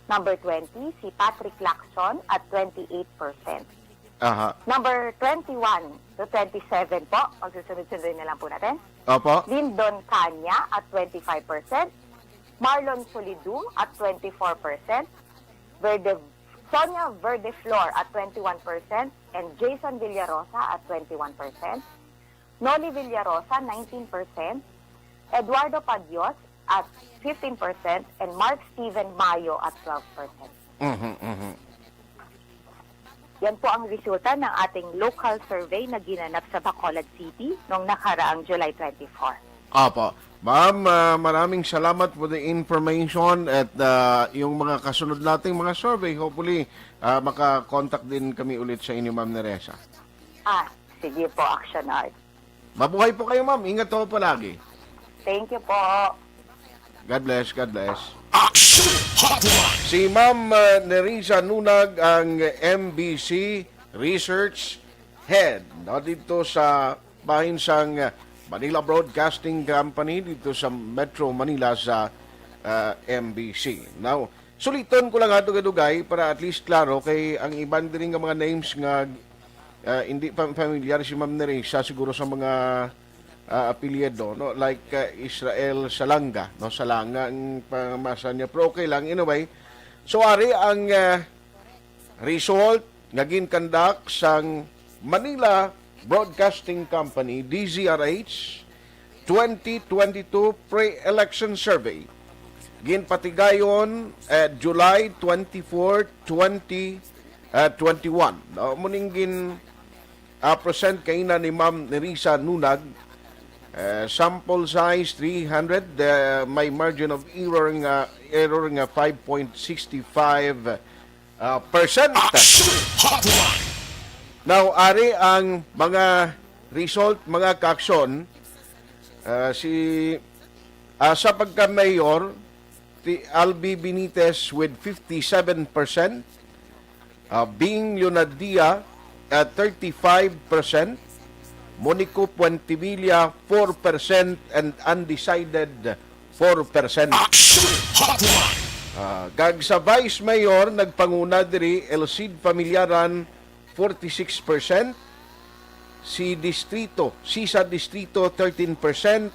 Number twenty, si Patrick Lacson at twenty-eight percent. Aha. Number twenty-one to twenty-seven po, pagsusunod-sunod na lang po natin. Opo. Lindon Canya at twenty-five percent, Marlon Solidu at twenty-four percent, Verde, Sonia Verdeflor at twenty-one percent, and Jason Villarosa at twenty-one percent, Noli Villarosa, nineteen percent, Eduardo Pagios at fifteen percent, and Mark Steven Mayo at twelve percent. Mhm, mhm. Yan po ang resulta ng ating local survey na ginanap sa Bacolod City noong nakaraang July twenty-four. Opo. Ma'am, ah, maraming salamat for the information at ah, yung mga kasunod nating mga survey, hopefully, ah, maka-contact din kami ulit sa inyo, Ma'am Nerissa. Ah, sige po, Action Art. Mabuhay po kayo, ma'am. Ingat po palagi. Thank you po. God bless, God bless. Action Hotline. Si Ma'am uh, Nerissa Nunag ang M B C Research Head, no, dito sa bahin sang uh, Manila Broadcasting Company dito sa Metro Manila sa uh, M B C. Now, suliton ko lang ato kadugay para at least klaro kay ang iban diri nga mga names nga uh, hindi pa familiar si Ma'am Nerissa siguro sa mga uh, apelyido, no, like uh, Israel Salanga, no, Salanga ang pamasa niya, pero okay lang. Anyway, so ari ang uh, result nga ginkandak sang Manila Broadcasting Company, D Z R H, twenty twenty-two pre-election survey. Ginpatigayon uh, July twenty-four, twenty uh, twenty-one. No, muning gin uh, present kaina ni Ma'am Nerissa Nunag. Uh, sample size three hundred, uh, may margin of error nga error nga five point six five uh, percent. Action Hotline. Now, ari ang mga result, mga kaaksyon. Uh, si uh, sa pagka-mayor, si Albi Benitez with fifty-seven percent, uh, Bing Leonadia at thirty-five percent, Monico Puentevilla four percent, and undecided four percent. Action Hotline. Ah, kag sa Vice Mayor, nagpanguna diri El Cid Familiaran, forty-six percent, si Distrito, si sa Distrito, thirteen percent,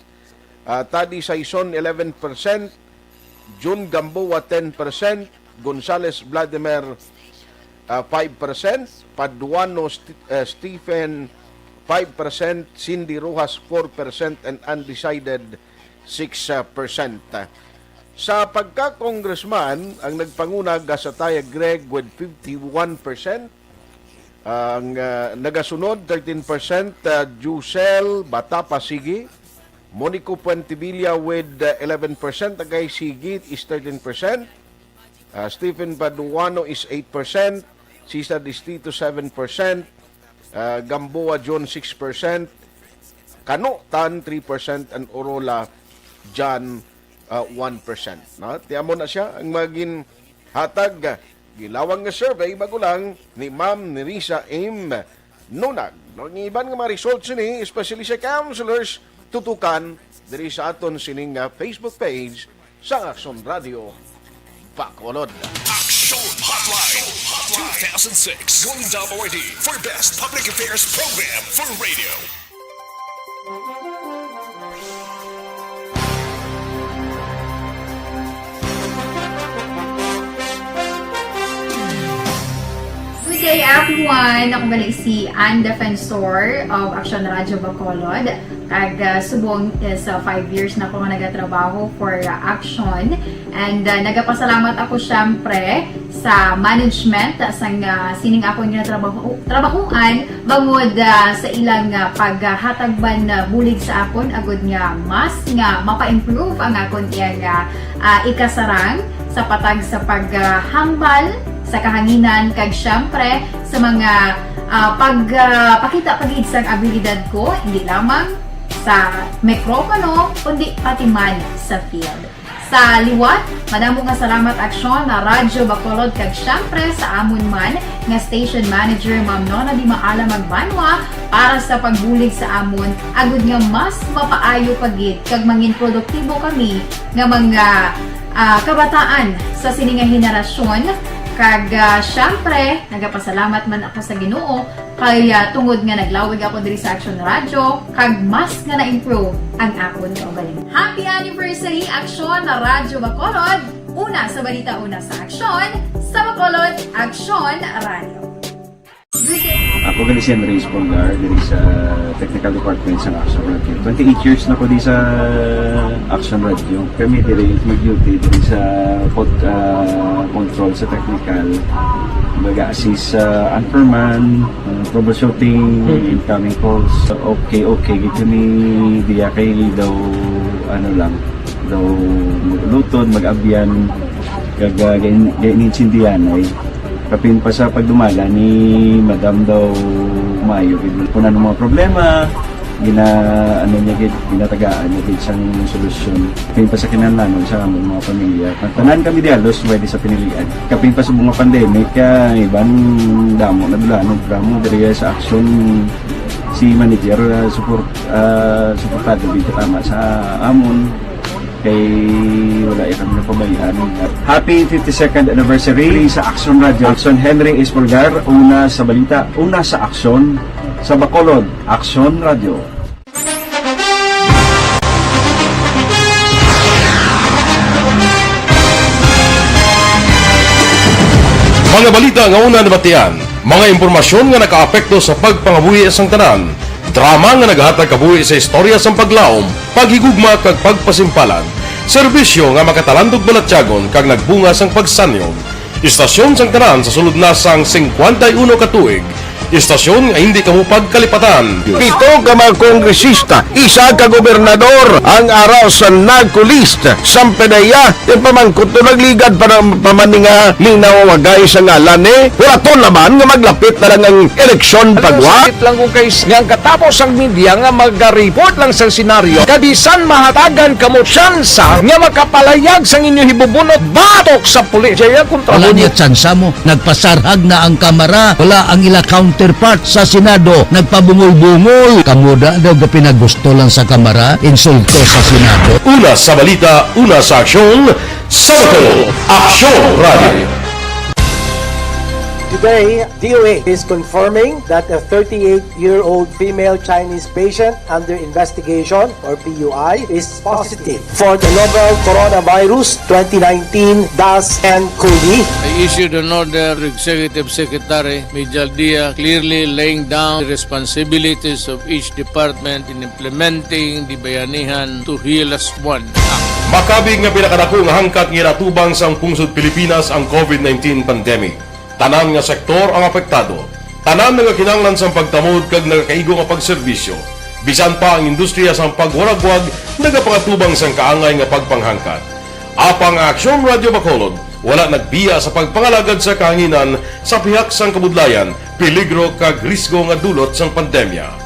ah, Tadi Saison, eleven percent, Jun Gamboa, ten percent, Gonzales Vladimir, ah, five percent, Paduano St- ah, Stephen, five percent, Cindy Rojas, four percent, and undecided, six percent. Sa pagka-congressman, ang nagpanguna Gasataya Greg with fifty-one percent, ang ah, nagasunod thirteen percent, ah, Jusel Batapa Sigi, Monico Puentevilla with ah, eleven percent, Agay Sigi is thirteen percent, ah, Stephen Paduano is eight percent, Sisa Distrito seven percent, ah, Gamboa John six percent, Kano Tan three percent, and Orola John uh, one percent. No? Ti amo na siya ang magin hatag uh, gilawang nga survey magulang ni Ma'am Nerissa M. Nunag. No, ang iban nga mga results ni, especially sa counselors, tutukan diri sa aton sining uh, Facebook page sa Action Radio Bacolod. Action Hotline two thousand six Golden Dove Awardee for Best Public Affairs Program for Radio. Good day, everyone! Ako gali si Ann Defensor of Action Radio Bacolod. Kag uh, subong is uh, five years na ako nga nagatrabaho for uh, Action. And uh, nagapasalamat ako syempre sa management sang uh, sining akon nga trabaho trabahuan bangod uh, sa ilang uh, paghatag man uh, bulig sa akon agud nga mas nga mapa-improve ang akon iyang uh, uh, ikasarang sa patag sa paghambal sa kahanginan kag syempre sa mga uh, pag uh, pakita pagid sang abilidad ko hindi lamang sa mikropono kundi pati man sa field. Sa liwat, madamo nga salamat Aksyon na Radyo Bacolod kag syempre sa amon man nga station manager Ma'am Nona Di Maala Magbanwa para sa pagbulig sa amon agud nga mas mapaayo pa gid kag mangin produktibo kami nga mga ah, kabataan sa sini nga henerasyon kag ah, syempre nagapasalamat man ako sa Ginoo kay ah, tungod nga naglawig ako diri sa Action Radio kag mas nga na-improve ang akon kaugalingon. Happy anniversary Action na Radyo Bacolod! Una sa balita, una sa aksyon, sa Bacolod, Action Radio. Ako gali si Andres Polgar diri sa Technical Department sa Action Radio. Twenty-eight years na ko di sa Action Radio. Kami diri mag-duty diri sa pod-, ah, control sa technical. Mag-assist sa anchorman, ah, troubleshooting, incoming calls. Okay, okay. Gid kami diya kay daw, ano lang, daw mag-ulutod, mag-abyan, kag, ah, gain-, gain-, insindihan ay. Kapin pa sa pagdumala ni Madam daw maayo gid. Kung ano mga problema, gina-, ano niya gid, ginatagaan niya gid sang solusyon. Kapin pa sa kinahanglanon sa among mga pamilya. Ang tanan kami dialos, pwede sa pinilian. Kapin pa sa mga pandemic, kaya iban damo na dulanon, drama diri sa action si manager, ah, support, ah, suportado gid tama sa amon. Kay wala ya kami napabayaan. Happy fifty-second anniversary sa Action Radio. Action Henry Espolgar, una sa balita, una sa aksyon, sa Bacolod, Action Radio. Mga balita nga una nabatian, mga impormasyon nga nakaapekto sa pagpangabuhi sang tanan, drama nga nagahatag kabuhi sa istorya sang paglaom, paghigugma kag pagpasimpalan, serbisyo nga makatalandog balatyagon kag nagbunga sang pagsanyon. Istasyon sang tanan sa sulod na sang singkwenta y uno ka tuig. Istasyon nga hindi kamo pagkalipatan. Pito ka mga kongresista, isa ka gobernador, ang ara sa NAGCO list. Sampedeya, yung pamangkot to nagligad pa ng pamaninga, linawagay sa ngalan ni. Wala to naman nga maglapit na lang ang eleksyon pagwa. Sakit lang kung kay nga ang katapos ang media nga mag-report lang sa senaryo, kabisan mahatagan kamo tsansa nga makapalayag sang inyo hibubunot batok sa pulis. Jaya kontra Wala mo niya tsansa mo. Nagpasarhag na ang Kamara. Wala ang ila counterpart sa Senado. Nagpabungol-bungol. Kamo da daw gapinagusto lang sa Kamara, insulto sa Senado. Una sa balita, una sa aksyon, sa Bacolod, Aksyon Radio. Today, D O A is confirming that a thirty-eight-year-old female Chinese patient under investigation, or P U I, is positive for the novel coronavirus twenty nineteen dash N COVID. I issued an order to Executive Secretary Mijal Dia, clearly laying down the responsibilities of each department in implementing the Bayanihan to Heal as One Act. Makabig nga pinakadako nga hangkat nga ginatubang sang pungsod Pilipinas ang COVID nineteen pandemic. Tanan nga sektor ang apektado. Tanan nagakinahanglan sang pagtamod kag nagakaigo nga pagserbisyo. Bisan pa ang industriya sang pagwaragwag nagapangatubang sang kaangay nga pagpanghangkat. Apang ang Aksyon Radio Bacolod wala nagbiya sa pagpangalagad sa kahanginan sa pihak sang kabudlayan, peligro kag risgo nga dulot sang pandemya.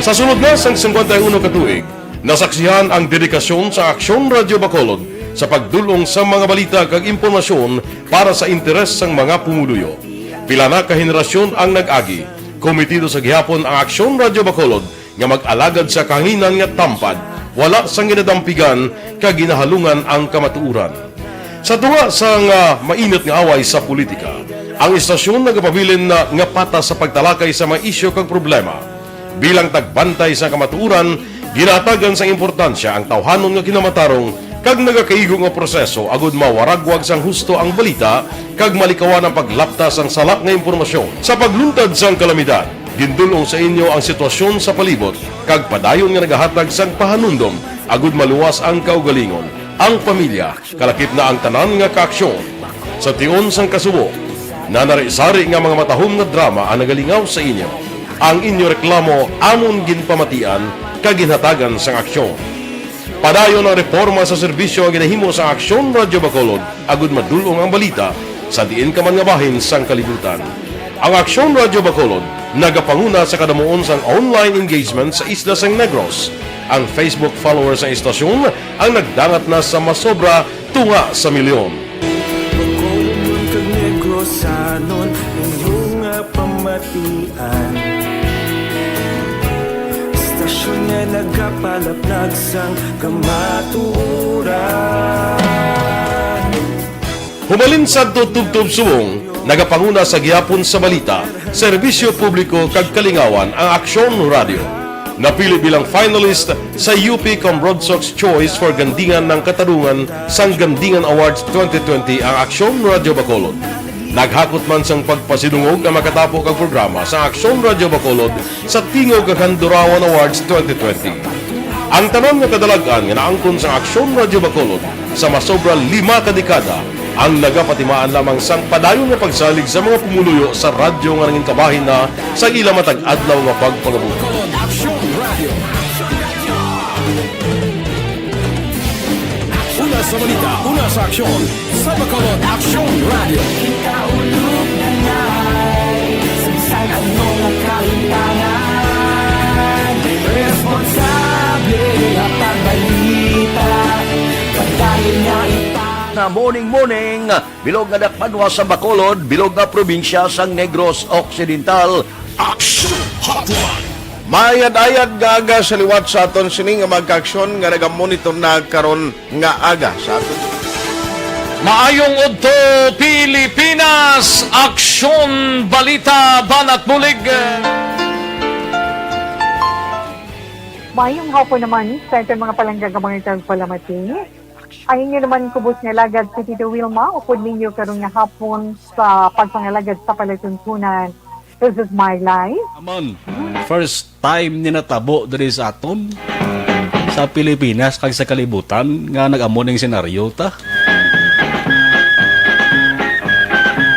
Sa sulod na sang singkwenta y uno ka tuig, nasaksihan ang dedikasyon sa Aksyon Radio Bacolod sa pagdul-ong sa mga balita kag impormasyon para sa interes sang mga pumuluyo. Pila na ka henerasyon ang nag-agi. Kometido sa gihapon ang Aksyon Radio Bacolod nga mag-alagad sa kahanginan nga tampad, wala sang ginadampigan kag ginahalungan ang kamatuoran. Sa tunga sang, ah, mainit nga away sa politika, ang istasyon nagapabilin na nga patas sa pagtalakay sa mga isyu kag problema. Bilang tagbantay sa kamatuoran, ginahatagan sang importansya ang tawhanon nga kinamatarong kag nagakaigo nga proseso agud mawaragwag sang husto ang balita kag malikawan ang paglapta sang sala nga impormasyon. Sa pagluntad sang kalamidad, gindul-ong sa inyo ang sitwasyon sa palibot kag padayon nga nagahatag sang pahanumdom agud maluwas ang kaugalingon, ang pamilya, kalakip na ang tanan nga kaaksyon. Sa tion sang kasubo, nanari-sari nga mga matahom nga drama ang nagalingaw sa inyo. Ang inyo reklamo amon ginpamatian kag ginhatagan sang aksyon. Padayon ang reporma sa serbisyo nga ginahimo sa Aksyon Radio Bacolod agud madul-ong ang balita sa diin ka man nga bahin sang kalibutan. Ang Aksyon Radio Bacolod nagapanguna sa kadamuon sang online engagement sa isla sang Negros. Ang Facebook followers sang istasyon ang nagdangat na sa masobra tunga sa milyon. Bacolod kag Negrosanon, inyo nga pamatian. Istasyon nga nagapalaplag sang kamatuoran. Humalin sadto tubtob subong, nagapanguna sa gihapon sa balita, serbisyo publiko kag kalingawan ang Aksyon Radio. Napili bilang finalist sa U P Comrade Sox Choice for Gandingan ng Katarungan sang Gandingan Awards twenty twenty ang Aksyon Radio Bacolod. Naghakot man sang pagpasidungog ang makatapo kag programa sa Aksyon Radyo Bacolod sa Tingog kag Handurawan Awards twenty twenty. Ang tanan nga kadalag-an nga naangkon sa Aksyon Radyo Bacolod sa masobra lima ka dekada ang nagapatimaan lamang sang padayon nga pagsalig sa mga pumuluyo sa radyo nga nangin kabahin na sa ila matag adlaw nga pagpangabuhi. Una sa balita, una sa aksyon, sa Bacolod Aksyon Radio. Kita ulog na ngay, sa bisan ano nga kalimtangan, responsable nga pagbalita, pagdali nga ipang- Na morning, morning, bilog nga dakpanwa sa Bacolod, bilog nga probinsya sang Negros Occidental. Action Hotline. Maayad-ayad nga aga sa liwat sa aton sini nga mga kaaksyon nga nagamonitor na karon nga aga sa aton. Maayong udto, Pilipinas! Aksyon, balita, banat bulig. Maayong hapon naman sa aton mga palangga nga mga tagpalamati. Ang inyo naman kubos nga alagad si Tito Wilma, upod ninyo karon nga hapon sa pagpangalagad sa palatuntunan. This is my life. Naman, first time ni natabo diri sa aton, sa Pilipinas kag sa kalibutan nga nag-amo ning senaryo ta.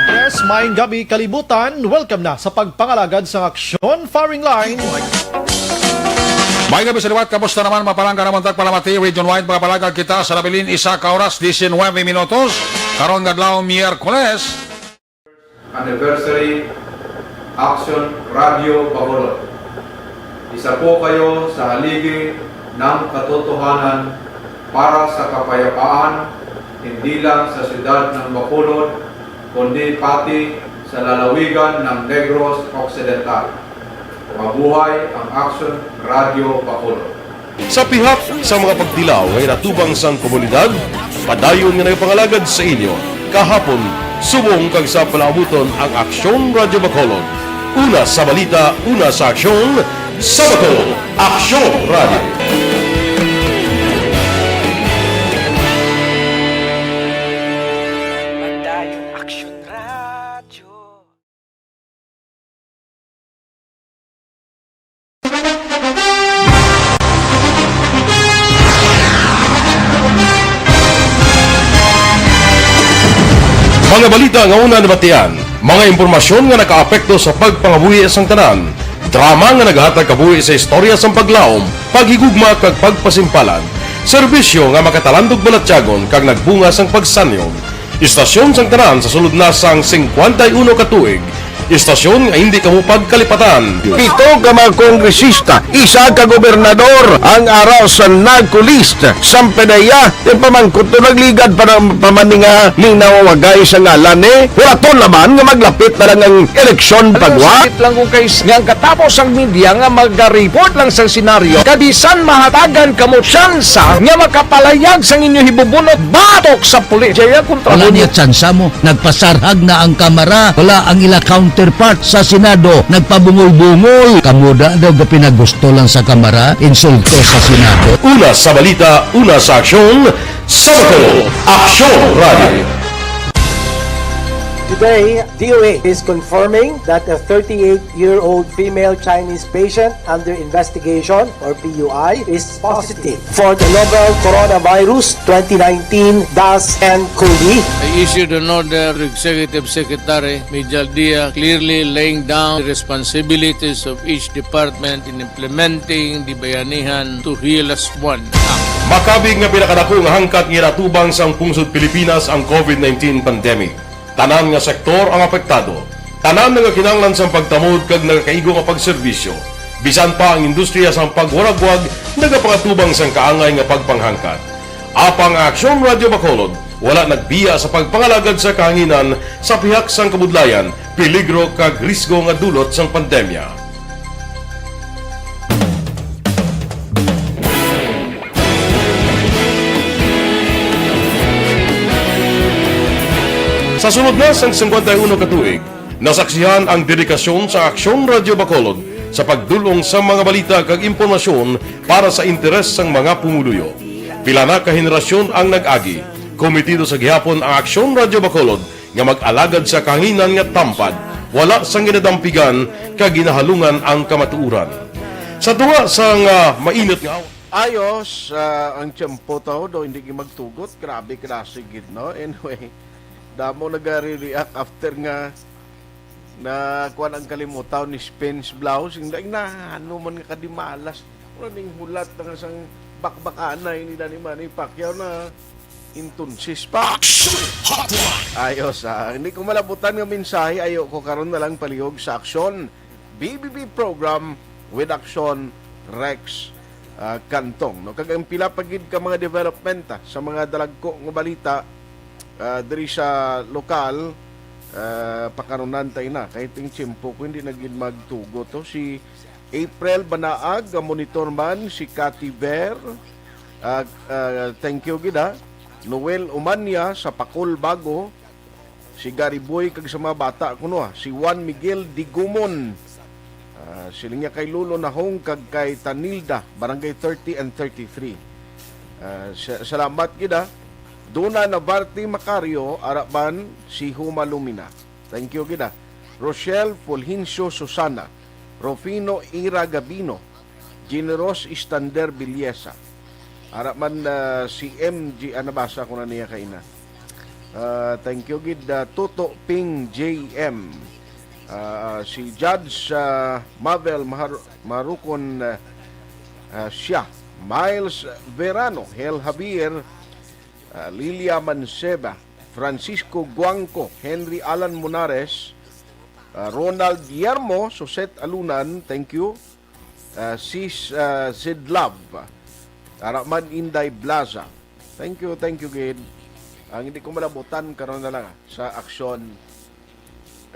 Yes, maayong gabi, kalibutan. Welcome na sa pagpangalagad sa Aksyon Firing Line. May gabi sa liwat, kamusta naman, mapalangga naman tagpalamati, region wide, magapalagad kita sa nabilin isa ka oras, diecinueve minutos, karon nga adlaw, Miyerkules. Anniversary, Aksyon Radyo Bacolod. Isa po kayo sa haligi ng katotohanan para sa kapayapaan, hindi lang sa siyudad ng Bacolod, kundi pati sa lalawigan ng Negros Occidental. Mabuhay ang Aksyon Radyo Bacolod. Sa pihak sa mga pagtilaw nga ginatubang sang komunidad, padayon nga nagapangalagad sa inyo kahapon, subong kag sa palaabuton ang Aksyon Radyo Bacolod. Una sa balita, una sa aksyon, sa Bacolod, Aksyon Radyo. Padayon Aksyon Radyo. Mga balita nga una nabatian, mga impormasyon nga nakaapekto sa pagpangabuhi sang tanan, drama nga naghatag kabuhi sa istorya sang paglaom, paghigugma kag pagpasimpalan, serbisyo nga makatalandog balatyagon kag nagbunga sang pagsanyog. Istasyon sang tanan sa sulod na sang singkwenta y uno ka tuig. Istasyon nga hindi kamo pagkalipatan. Pito ka mga kongresista, isa ka gobernador ang ara sa NAGCO list. Sang PDEA, yung pamangkot to nagligad pa ng pamaninga ning nawawagay sa ngalan ni. Hulaton naman nga maglapit na lang ang eleksyon. Alam mo, pagwa. Sakit lang kung kay s-, nga ang katapos ang media nga magariport lang sa senaryo. Kabisan mahatagan kamo tsansa nga makapalayag sang inyo hibubunot batok sa pulis. Jaya kontra. Wala mo niya tsansa mo. Nagpasarhag na ang Kamara. Wala ang ila counterpart sa Senado. Nagpabungol-bungol. Kamo da daw gapinagusto lang sa Kamara. Insulto sa Senado. Una sa balita, una sa aksyon, sa Bacolod, Aksyon Radio. Today, DOH is confirming that a thirty-eight-year-old female Chinese patient under investigation, or PUI, is positive for the novel coronavirus twenty nineteen dash N COVID. I issued an order to Executive Secretary Mijal Dia, clearly laying down the responsibilities of each department in implementing the Bayanihan to Heal Us One Act. Makabig nga pinakadako nga hangkat nga ginatubang sang pungsod Pilipinas ang COVID nineteen pandemic. Tanan nga sektor ang apektado. Tanan nagakinahanglan sang pagtamod kag nagakaigo nga pagserbisyo. Bisan pa ang industriya sang pagwaragwag nagapangatubang sang kaangay nga pagpanghangkat. Apang ang Aksyon Radio Bacolod wala nagbiya sa pagpangalagad sa kahanginan sa pihak sang kabudlayan, peligro kag risgo nga dulot sang pandemya. Sa sulod na sang singkwenta y uno ka tuig, nasaksihan ang dedikasyon sa Aksyon Radio Bacolod sa pagdul-ong sa mga balita kag impormasyon para sa interes sang mga pumuluyo. Pila na ka henerasyon ang nag-agi. Kometido sa gihapon ang Aksyon Radio Bacolod nga mag-alagad sa kahanginan nga tampad, wala sang ginadampigan kag ginahalungan ang kamatuoran. Sa tunga sang, ah, mainit nga aw- Ayos, ah, ang tiyempo to, do hindi gyud magtugot. Grabe, klase gid, no? Anyway, damo nagari-react after nga na kuwan ang kalimutaw ni Spence Blau. Sing daing na, ano man nga kadimalas. Wala ning hulat na nga sang bakbakanay nila ni Manny Pacquiao na entonces pa. Action Hotline! Ayos, ah. Hindi ko malabutan nga mensahe, ayo ko karon na lang palihog sa aksyon. B B B program with Action Rex, ah, Cantong, no? Kag ang pila pa gid ka mga development, ah, sa mga dalagko nga balita, ah, diri sa lokal, ah, pakarunan ta ina. Kay ting tiyempo ko hindi na gid magtugot to. Si April Banaag, nga monitor man, si Cathy Ver, ah, ah, thank you gid, ha. Noel Umanya sa Pakol Bago, si Gary Boy kag sa mga bata kuno, ah, si Juan Miguel Digumon. Ah, siling niya kay Lolo Nahong kag kay Tanilda, Barangay thirty and thirty-three. Ah, sa-, salamat gid, ah. Duna Navarte Macario, ara man si Huma Lumina. Thank you gid, ah. Rochelle Fulgencio Susana, Rufino Ira Gabino, Generos Istander Villesa. Ara man, ah, si M G, ah, nabasa ko na niya kaina. Ah, thank you gid, ah, Toto Ping J M. Ah, si Judge, ah, Mabel Mahar-, Marukon, ah, ah, siya. Miles Verano, Hel Javier, ah, Lilia Manceba, Francisco Guangco, Henry Alan Monares, ah, Ronald Yermo, Suset Alunan, thank you. Ah, Sis, ah, Zidlab, ara man Inday Blaza. Thank you, thank you gid. Ang hindi ko malabutan karon na lang, ah, sa Aksyon,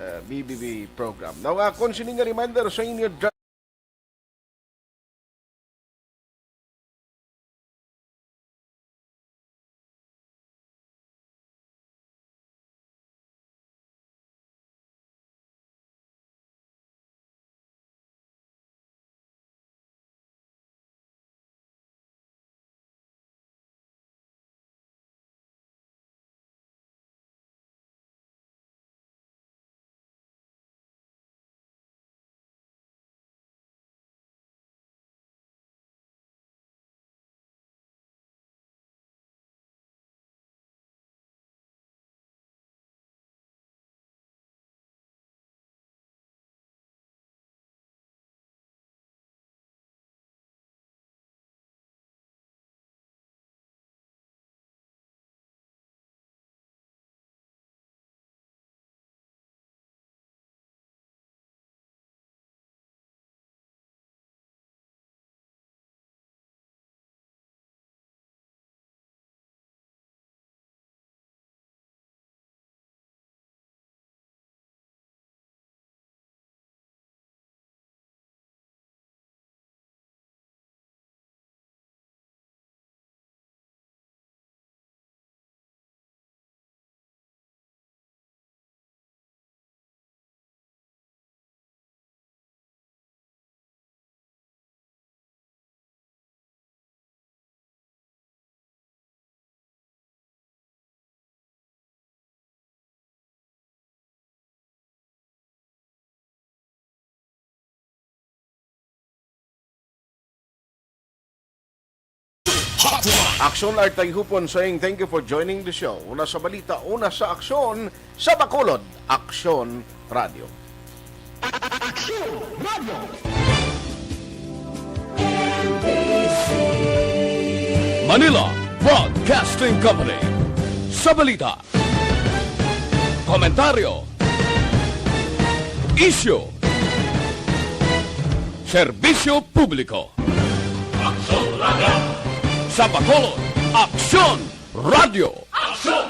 ah, B B B program. Now, akon sini nga reminder sa inyo, Aksyon Art Tayhupon saying thank you for joining the show. Una sa balita, una sa aksyon, sa Bacolod, Aksyon Radio. Aksyon Radio. Manila Broadcasting Company. Sa balita, komentaryo, isyu, serbisyo publiko. Aksyon Radio. Sa Bacolod, Aksyon Radio. Aksyon